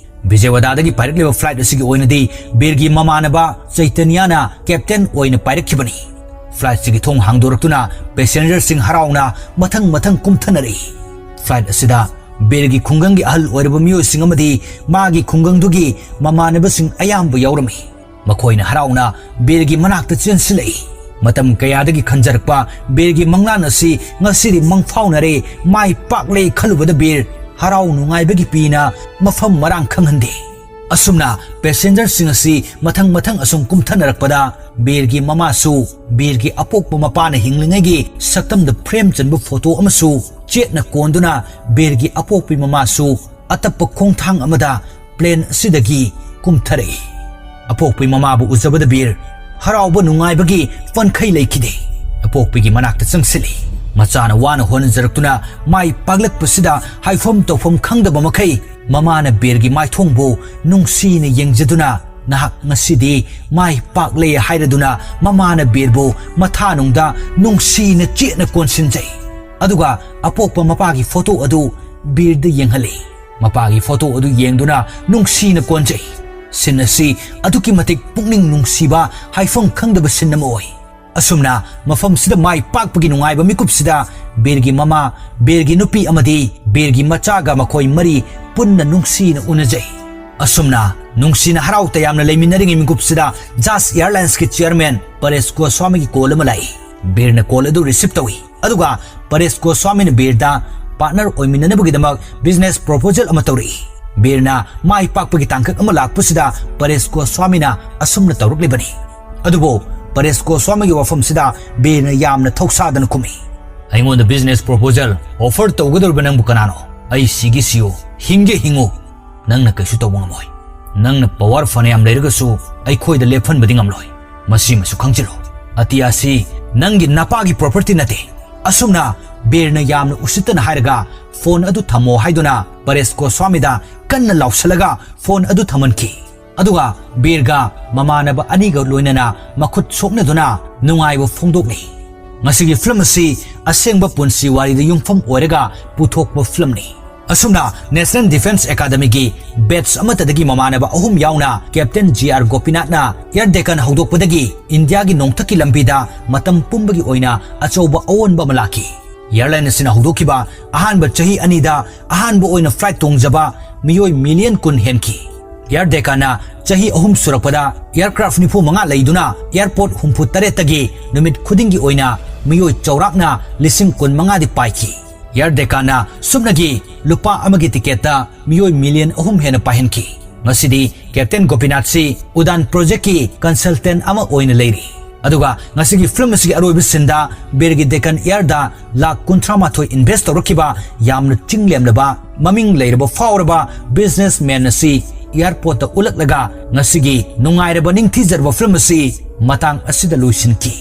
ꯕꯤꯖꯦꯋꯥꯗꯥꯗꯒꯤ ꯄꯥꯏꯔꯛꯂꯤꯕ flight ꯑꯁꯤꯒꯤ ꯑꯣꯏꯅꯗꯤ ꯕꯤꯔꯒꯤ ꯃꯃꯥꯟꯅꯕ ꯆꯩꯇꯟꯌꯥꯅ captain ꯑꯣꯏꯅ ꯄꯥꯏꯔꯛꯈꯤꯕꯅꯤ꯫ Flightꯁꯤꯒꯤ ꯊꯣꯡ ꯍꯥꯡꯗꯣꯔꯛꯇꯨꯅ passengerꯁꯤꯡ ꯍꯔꯥꯎꯅ ꯃꯊꯪ ꯃꯊꯪ ꯀꯨꯝꯊꯅꯔꯛꯏ꯫ Flight ꯑꯁꯤꯗ ꯕꯤꯔꯒꯤ ꯈꯨꯡꯒꯪꯒꯤ ꯑꯍꯜ ꯑꯣꯏꯔꯕ ꯃꯤꯑꯣꯏꯁꯤꯡ ꯑꯃꯗꯤ ꯃꯥꯒꯤ ꯈꯨꯡꯒꯪꯗꯨꯒꯤ ꯃꯃꯥꯟꯅꯕꯁꯤꯡ ꯑꯌꯥꯝꯕ ꯌꯥꯎꯔꯝꯃꯤ꯫ ꯃꯈꯣꯏꯅ ꯍꯔꯥꯎꯅ ꯕꯤꯔꯒꯤ ꯃꯅꯥꯛꯇ ꯆꯦꯟꯁꯤꯜꯂꯛꯏ꯫ ꯃꯇꯝ ꯀꯌꯥꯗꯒꯤ ꯈꯟꯖꯔꯛꯄ ꯕꯤꯔꯒꯤ ꯃꯪꯂꯥꯟ ꯑꯁꯤ ꯉꯁꯤꯗꯤ ꯃꯪꯐꯥꯎꯅꯔꯦ, ꯃꯥꯏ ꯄꯥꯛꯂꯦ ꯈꯜꯂꯨꯕꯗ ꯕꯤꯔ ꯍꯔꯥꯎ ꯅꯨꯡꯉꯥꯏꯕꯒꯤ ꯄꯤꯅ ꯃꯐꯝ ꯃꯔꯥꯡ ꯈꯪꯍꯟꯗꯦ꯫ ꯑꯁꯨꯝꯅ passengerꯁꯤꯡ ꯑꯁꯤ ꯃꯊꯪ ꯃꯊꯪ ꯑꯁꯨꯝ ꯀꯨꯝꯊꯅꯔꯛꯄꯗ ꯕꯤꯔꯒꯤ ꯃꯃꯥꯁꯨ, ꯕꯤꯔꯒꯤ ꯑꯄꯣꯛꯄ ꯃꯄꯥꯅ ꯍꯤꯡꯂꯤꯉꯩꯒꯤ ꯁꯛꯇꯝꯗ frame ꯆꯟꯕ photo ꯑꯃꯁꯨ ꯆꯦꯠꯅ ꯀꯣꯟꯗꯨꯅ ꯕꯤꯔꯒꯤ ꯑꯄꯣꯛꯄꯤ ꯃꯃꯥꯁꯨ ꯑꯇꯞꯄ ꯈꯣꯡꯊꯥꯡ ꯑꯃꯗ plane ꯑꯁꯤꯗꯒꯤ ꯀꯨꯝꯊꯔꯛꯏ꯫ ꯑꯄꯣꯛꯄꯤ ꯃꯃꯥꯕꯨ ꯎꯖꯕꯗ ꯕꯤꯔ ꯍꯔꯥꯎꯕ ꯅꯨꯡꯉꯥꯏꯕꯒꯤ ꯄꯟꯈꯩ ꯂꯩꯈꯤꯗꯦ꯫ ꯑꯄꯣꯛꯄꯤꯒꯤ ꯃꯅꯥꯛꯇ ꯆꯪꯁꯤꯜꯂꯤ꯫ ꯃꯆꯥꯅ ꯋꯥꯅ ꯍꯣꯠꯅꯖꯔꯛꯇꯨꯅ ꯃꯥꯏ ꯄꯥꯛꯂꯛꯄꯁꯤꯗ ꯍꯥꯏꯐꯝ ꯇꯧꯐꯝ ꯈꯪꯗꯕ ꯃꯈꯩ ꯃꯃꯥꯅ ꯕꯤꯔꯒꯤ ꯃꯥꯏꯊꯣꯡꯕꯨ ꯅꯨꯡꯁꯤꯅ ꯌꯦꯡꯖꯗꯨꯅ, "ꯅꯍꯥꯛ ꯉꯁꯤꯗꯤ ꯃꯥꯏ ꯄꯥꯛꯂꯦ" ꯍꯥꯏꯔꯗꯨꯅ ꯃꯃꯥꯅ ꯕꯤꯔꯕꯨ ꯃꯊꯥꯅꯨꯡꯗ ꯅꯨꯡꯁꯤꯅ ꯆꯦꯠꯅ ꯀꯣꯟꯁꯤꯟꯖꯩ꯫ ꯑꯗꯨꯒ ꯑꯄꯣꯛꯄ ꯃꯄꯥꯒꯤ photo ꯑꯗꯨ ꯕꯤꯔꯗ ꯌꯦꯡꯍꯜꯂꯤ꯫ ꯃꯄꯥꯒꯤ photo ꯑꯗꯨ ꯌꯦꯡꯗꯨꯅ ꯅꯨꯡꯁꯤꯅ ꯀꯣꯟꯖꯩ꯫ Scene ꯑꯁꯤ ꯑꯗꯨꯛꯀꯤ ꯃꯇꯤꯛ ꯄꯨꯛꯅꯤꯡ ꯅꯨꯡꯁꯤꯕ, ꯍꯥꯏꯐꯝ ꯈꯪꯗꯕ scene ꯑꯃ ꯑꯣꯏ꯫ ꯑꯁꯨꯝꯅ ꯃꯐꯝꯁꯤꯗ ꯃꯥꯏ ꯄꯥꯛꯄꯒꯤ ꯅꯨꯡꯉꯥꯏꯕ ꯃꯤꯀꯨꯞꯁꯤꯗ ꯕꯤꯔꯒꯤ ꯃꯃꯥ, ꯕꯤꯔꯒꯤ ꯅꯨꯄꯤ ꯑꯃꯗꯤ ꯕꯤꯔꯒꯤ ꯃꯆꯥꯒ ꯃꯈꯣꯏ ꯃꯔꯤ ꯄꯨꯟꯅ ꯅꯨꯡꯁꯤꯅ ꯎꯅꯖꯩ꯫ ꯑꯁꯨꯝꯅ ꯅꯨꯡꯁꯤꯅ ꯍꯔꯥꯎ ꯇꯌꯥꯝꯅ ꯂꯩꯃꯤꯟꯅꯔꯤꯉꯩ ꯃꯤꯀꯨꯞꯁꯤꯗ Jazz Airlinesꯀꯤ chairman ꯄꯔꯦꯁ ꯒꯣꯁ꯭ꯋꯥꯃꯤꯒꯤ call ꯑꯃ ꯂꯥꯛꯏ꯫ ꯕꯤꯔꯅ call ꯑꯗꯨ receive ꯇꯧꯏ꯫ ꯑꯗꯨꯒ ꯄꯔꯦꯁ ꯒꯣꯁ꯭ꯋꯥꯃꯤꯅ ꯕꯤꯔꯗ partner ꯑꯣꯏꯃꯤꯟꯅꯅꯕꯒꯤꯗꯃꯛ business proposal ꯑꯃ ꯇꯧꯔꯛꯏ꯫ ꯕꯤꯔꯅ ꯃꯥꯏ ꯄꯥꯛꯄꯒꯤ ꯇꯥꯡꯀꯛ ꯑꯃ ꯂꯥꯛꯄꯁꯤꯗ ꯄꯔꯦꯁ ꯒꯣꯁ꯭ꯋꯥꯃꯤꯅ ꯑꯁꯨꯝꯅ ꯇꯧꯔꯛꯂꯤꯕꯅꯤ꯫ ꯑꯗꯨꯕꯨ ꯄꯔꯦꯁ ꯒꯣꯁ꯭ꯋꯥꯃꯤꯒꯤ ꯋꯥꯐꯝꯁꯤꯗ ꯕꯤꯔꯅ ꯌꯥꯝꯅ ꯊꯧꯁꯥꯗꯅ ꯈꯨꯝꯃꯤ꯫ ꯑꯩꯉꯣꯟꯗ business proposal offer ꯇꯧꯒꯗꯧꯔꯤꯕ ꯅꯪꯕꯨ ꯀꯅꯥꯅꯣ? ꯑꯩ ꯁꯤꯒꯦ ꯁꯤꯌꯨ, ꯍꯤꯡꯒꯦ ꯍꯤꯡꯉꯨ, ꯅꯪꯅ ꯀꯩꯁꯨ ꯇꯧꯕ ꯉꯝꯃꯣꯏ꯫ ꯅꯪꯅ power ꯐꯅꯌꯥꯝ ꯂꯩꯔꯒꯁꯨ ꯑꯩꯈꯣꯏꯗ ꯂꯦꯞꯍꯟꯕꯗꯤ ꯉꯝꯂꯣꯏ꯫ ꯃꯁꯤꯃꯁꯨ ꯈꯪꯖꯤꯜꯂꯨ, ꯑꯇꯤꯌꯥꯁꯤ ꯅꯪꯒꯤ ꯅꯄꯥꯒꯤ property ꯅꯠꯇꯦ꯫ ꯑꯁꯨꯝꯅ ꯕꯤꯔꯅ ꯌꯥꯝꯅ ꯎꯁꯤꯠꯇꯅ ꯍꯥꯏꯔꯒ phone ꯑꯗꯨ ꯊꯝꯃꯣ ꯍꯥꯏꯗꯨꯅ ꯄꯔꯦꯁ ꯒꯣꯁ꯭ꯋꯥꯃꯤꯗ ꯀꯟꯅ ꯂꯥꯎꯁꯜꯂꯒ phone ꯑꯗꯨ ꯊꯝꯍꯟꯈꯤ꯫ ꯑꯗꯨꯒ ꯕꯤꯔꯒ ꯃꯃꯥꯟꯅꯕ ꯑꯅꯤꯒ ꯂꯣꯏꯅꯅ ꯃꯈꯨꯠ ꯁꯣꯛꯅꯗꯨꯅ ꯅꯨꯡꯉꯥꯏꯕ ꯐꯣꯡꯗꯣꯛꯂꯤ꯫ ꯉꯁꯤꯒꯤ film ꯑꯁꯤ ꯑꯁꯦꯡꯕ ꯄꯨꯟꯁꯤ ꯋꯥꯔꯤꯗ ꯌꯨꯝꯐꯝ ꯑꯣꯏꯔꯒ ꯄꯨꯊꯣꯛꯄ filmꯅꯤ꯫ ꯑꯁꯨꯝꯅ National Defence Academyꯒꯤ batch ꯑꯃꯠꯇꯗꯒꯤ ꯃꯃꯥꯟꯅꯕ ꯑꯍꯨꯝ ꯌꯥꯎꯅ Captain G R ꯒꯣꯄꯤꯅꯥꯊꯅ Air Deccan ꯍꯧꯗꯣꯛꯄꯗꯒꯤ ꯏꯟꯗꯤꯌꯥꯒꯤ ꯅꯣꯡꯊꯛꯀꯤ ꯂꯝꯕꯤꯗ ꯃꯇꯝ ꯄꯨꯝꯕꯒꯤ ꯑꯣꯏꯅ ꯑꯆꯧꯕ ꯑꯑꯣꯟꯕ ꯑꯃ ꯂꯥꯛꯈꯤ꯫ Airline ꯑꯁꯤꯅ ꯍꯧꯗꯣꯛꯈꯤꯕ ꯑꯍꯥꯟꯕ ꯆꯍꯤ ꯑꯅꯤꯗ ꯑꯍꯥꯟꯕ ꯑꯣꯏꯅ flight ꯇꯣꯡꯖꯕ ꯃꯤꯑꯣꯏ million ꯀꯨꯟ ꯍꯦꯟꯈꯤ꯫ Air Deccanꯅ ꯆꯍꯤ ꯑꯍꯨꯝ ꯁꯨꯔꯛꯄꯗ aircraft ꯅꯤꯐꯨ ꯃꯉꯥ ꯂꯩꯗꯨꯅ airport ꯍꯨꯝꯐꯨ ꯇꯔꯦꯠꯇꯒꯤ ꯅꯨꯃꯤꯠ ꯈꯨꯗꯤꯡꯒꯤ ꯑꯣꯏꯅ ꯃꯤꯑꯣꯏ ꯆꯥꯎꯔꯥꯛꯅ ꯂꯤꯁꯤꯡ ꯀꯨꯟ ꯃꯉꯥꯗꯤ ꯄꯥꯏꯈꯤ꯫ Air Deccanꯅ ꯁꯨꯞꯅꯒꯤ ꯂꯨꯄꯥ ꯑꯃꯒꯤ ticketꯇ ꯃꯤꯑꯣꯏ million ꯑꯍꯨꯝ ꯍꯦꯟꯅ ꯄꯥꯏꯍꯟꯈꯤ꯫ ꯉꯁꯤꯗꯤ Captain ꯒꯣꯄꯤꯅꯥꯊꯁꯤ ꯎꯗꯥꯟ projectꯀꯤ consultant ꯑꯃ ꯑꯣꯏꯅ ꯂꯩꯔꯤ꯫ ꯑꯗꯨꯒ ꯉꯁꯤꯒꯤ film ꯑꯁꯤꯒꯤ ꯑꯔꯣꯏꯕ sceneꯗ ꯕꯤꯔꯒꯤ Deccan Airꯗ ꯂꯥꯈ ꯀꯨꯟꯊ꯭ꯔꯥ ꯃꯥꯊꯣꯏ invest ꯇꯧꯔꯛꯈꯤꯕ ꯌꯥꯝꯅ ꯆꯤꯡꯂꯦꯝꯂꯕ, ꯃꯃꯤꯡ ꯂꯩꯔꯕ ꯐꯥꯎꯔꯕ businessman ꯑꯁꯤ airportꯇ ꯎꯠꯂꯛꯂꯒ ꯉꯁꯤꯒꯤ ꯅꯨꯡꯉꯥꯏꯔꯕ ꯅꯤꯡꯊꯤꯖꯔꯕ film ꯑꯁꯤ ꯃꯇꯥꯡ ꯑꯁꯤꯗ ꯂꯣꯏꯁꯤꯟꯈꯤ꯫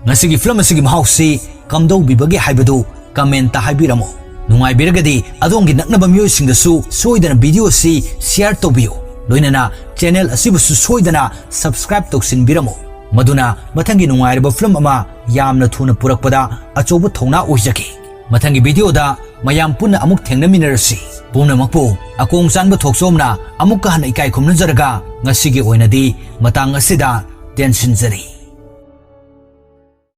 ꯉꯁꯤꯒꯤ film ꯑꯁꯤꯒꯤ ꯃꯍꯥꯎꯁꯤ ꯀꯝꯗꯧꯕꯤꯕꯒꯦ ꯍꯥꯏꯕꯗꯨ commentꯇ ꯍꯥꯏꯕꯤꯔꯝꯃꯨ꯫ ꯅꯨꯡꯉꯥꯏꯕꯤꯔꯒꯗꯤ ꯑꯗꯣꯝꯒꯤ ꯅꯛꯅꯕ ꯃꯤꯑꯣꯏꯁꯤꯡꯗꯁꯨ ꯁꯣꯏꯗꯅ video ꯑꯁꯤ share ꯇꯧꯕꯤꯌꯨ꯫ ꯂꯣꯏꯅꯅ channel ꯑꯁꯤꯕꯨꯁꯨ ꯁꯣꯏꯗꯅ subscribe ꯇꯧꯁꯤꯟꯕꯤꯔꯝꯃꯨ꯫ ꯃꯗꯨꯅ ꯃꯊꯪꯒꯤ ꯅꯨꯡꯉꯥꯏꯔꯕ film ꯑꯃ ꯌꯥꯝꯅ ꯊꯨꯅ ꯄꯨꯔꯛꯄꯗ ꯑꯆꯧꯕ ꯊꯧꯅꯥ ꯑꯣꯏꯖꯒꯦ꯫ ꯃꯊꯪꯒꯤ videoꯗ ꯃꯌꯥꯝ ꯄꯨꯟꯅ ꯑꯃꯨꯛ ꯊꯦꯡꯅꯃꯤꯟꯅꯔꯁꯤ꯫ ꯄꯨꯝꯅꯃꯛꯄꯨ ꯑꯀꯣꯡ ꯆꯥꯟꯕ ꯊꯣꯛꯆꯣꯝꯅ ꯑꯃꯨꯛꯀ ꯍꯟꯅ ꯏꯀꯥꯏ ꯈꯨꯝꯅꯖꯔꯒ ꯉꯁꯤꯒꯤ ꯑꯣꯏꯅꯗꯤ ꯃꯇꯥꯡ ꯑꯁꯤꯗ ꯇꯦꯟꯁꯤꯟꯖꯔꯤ꯫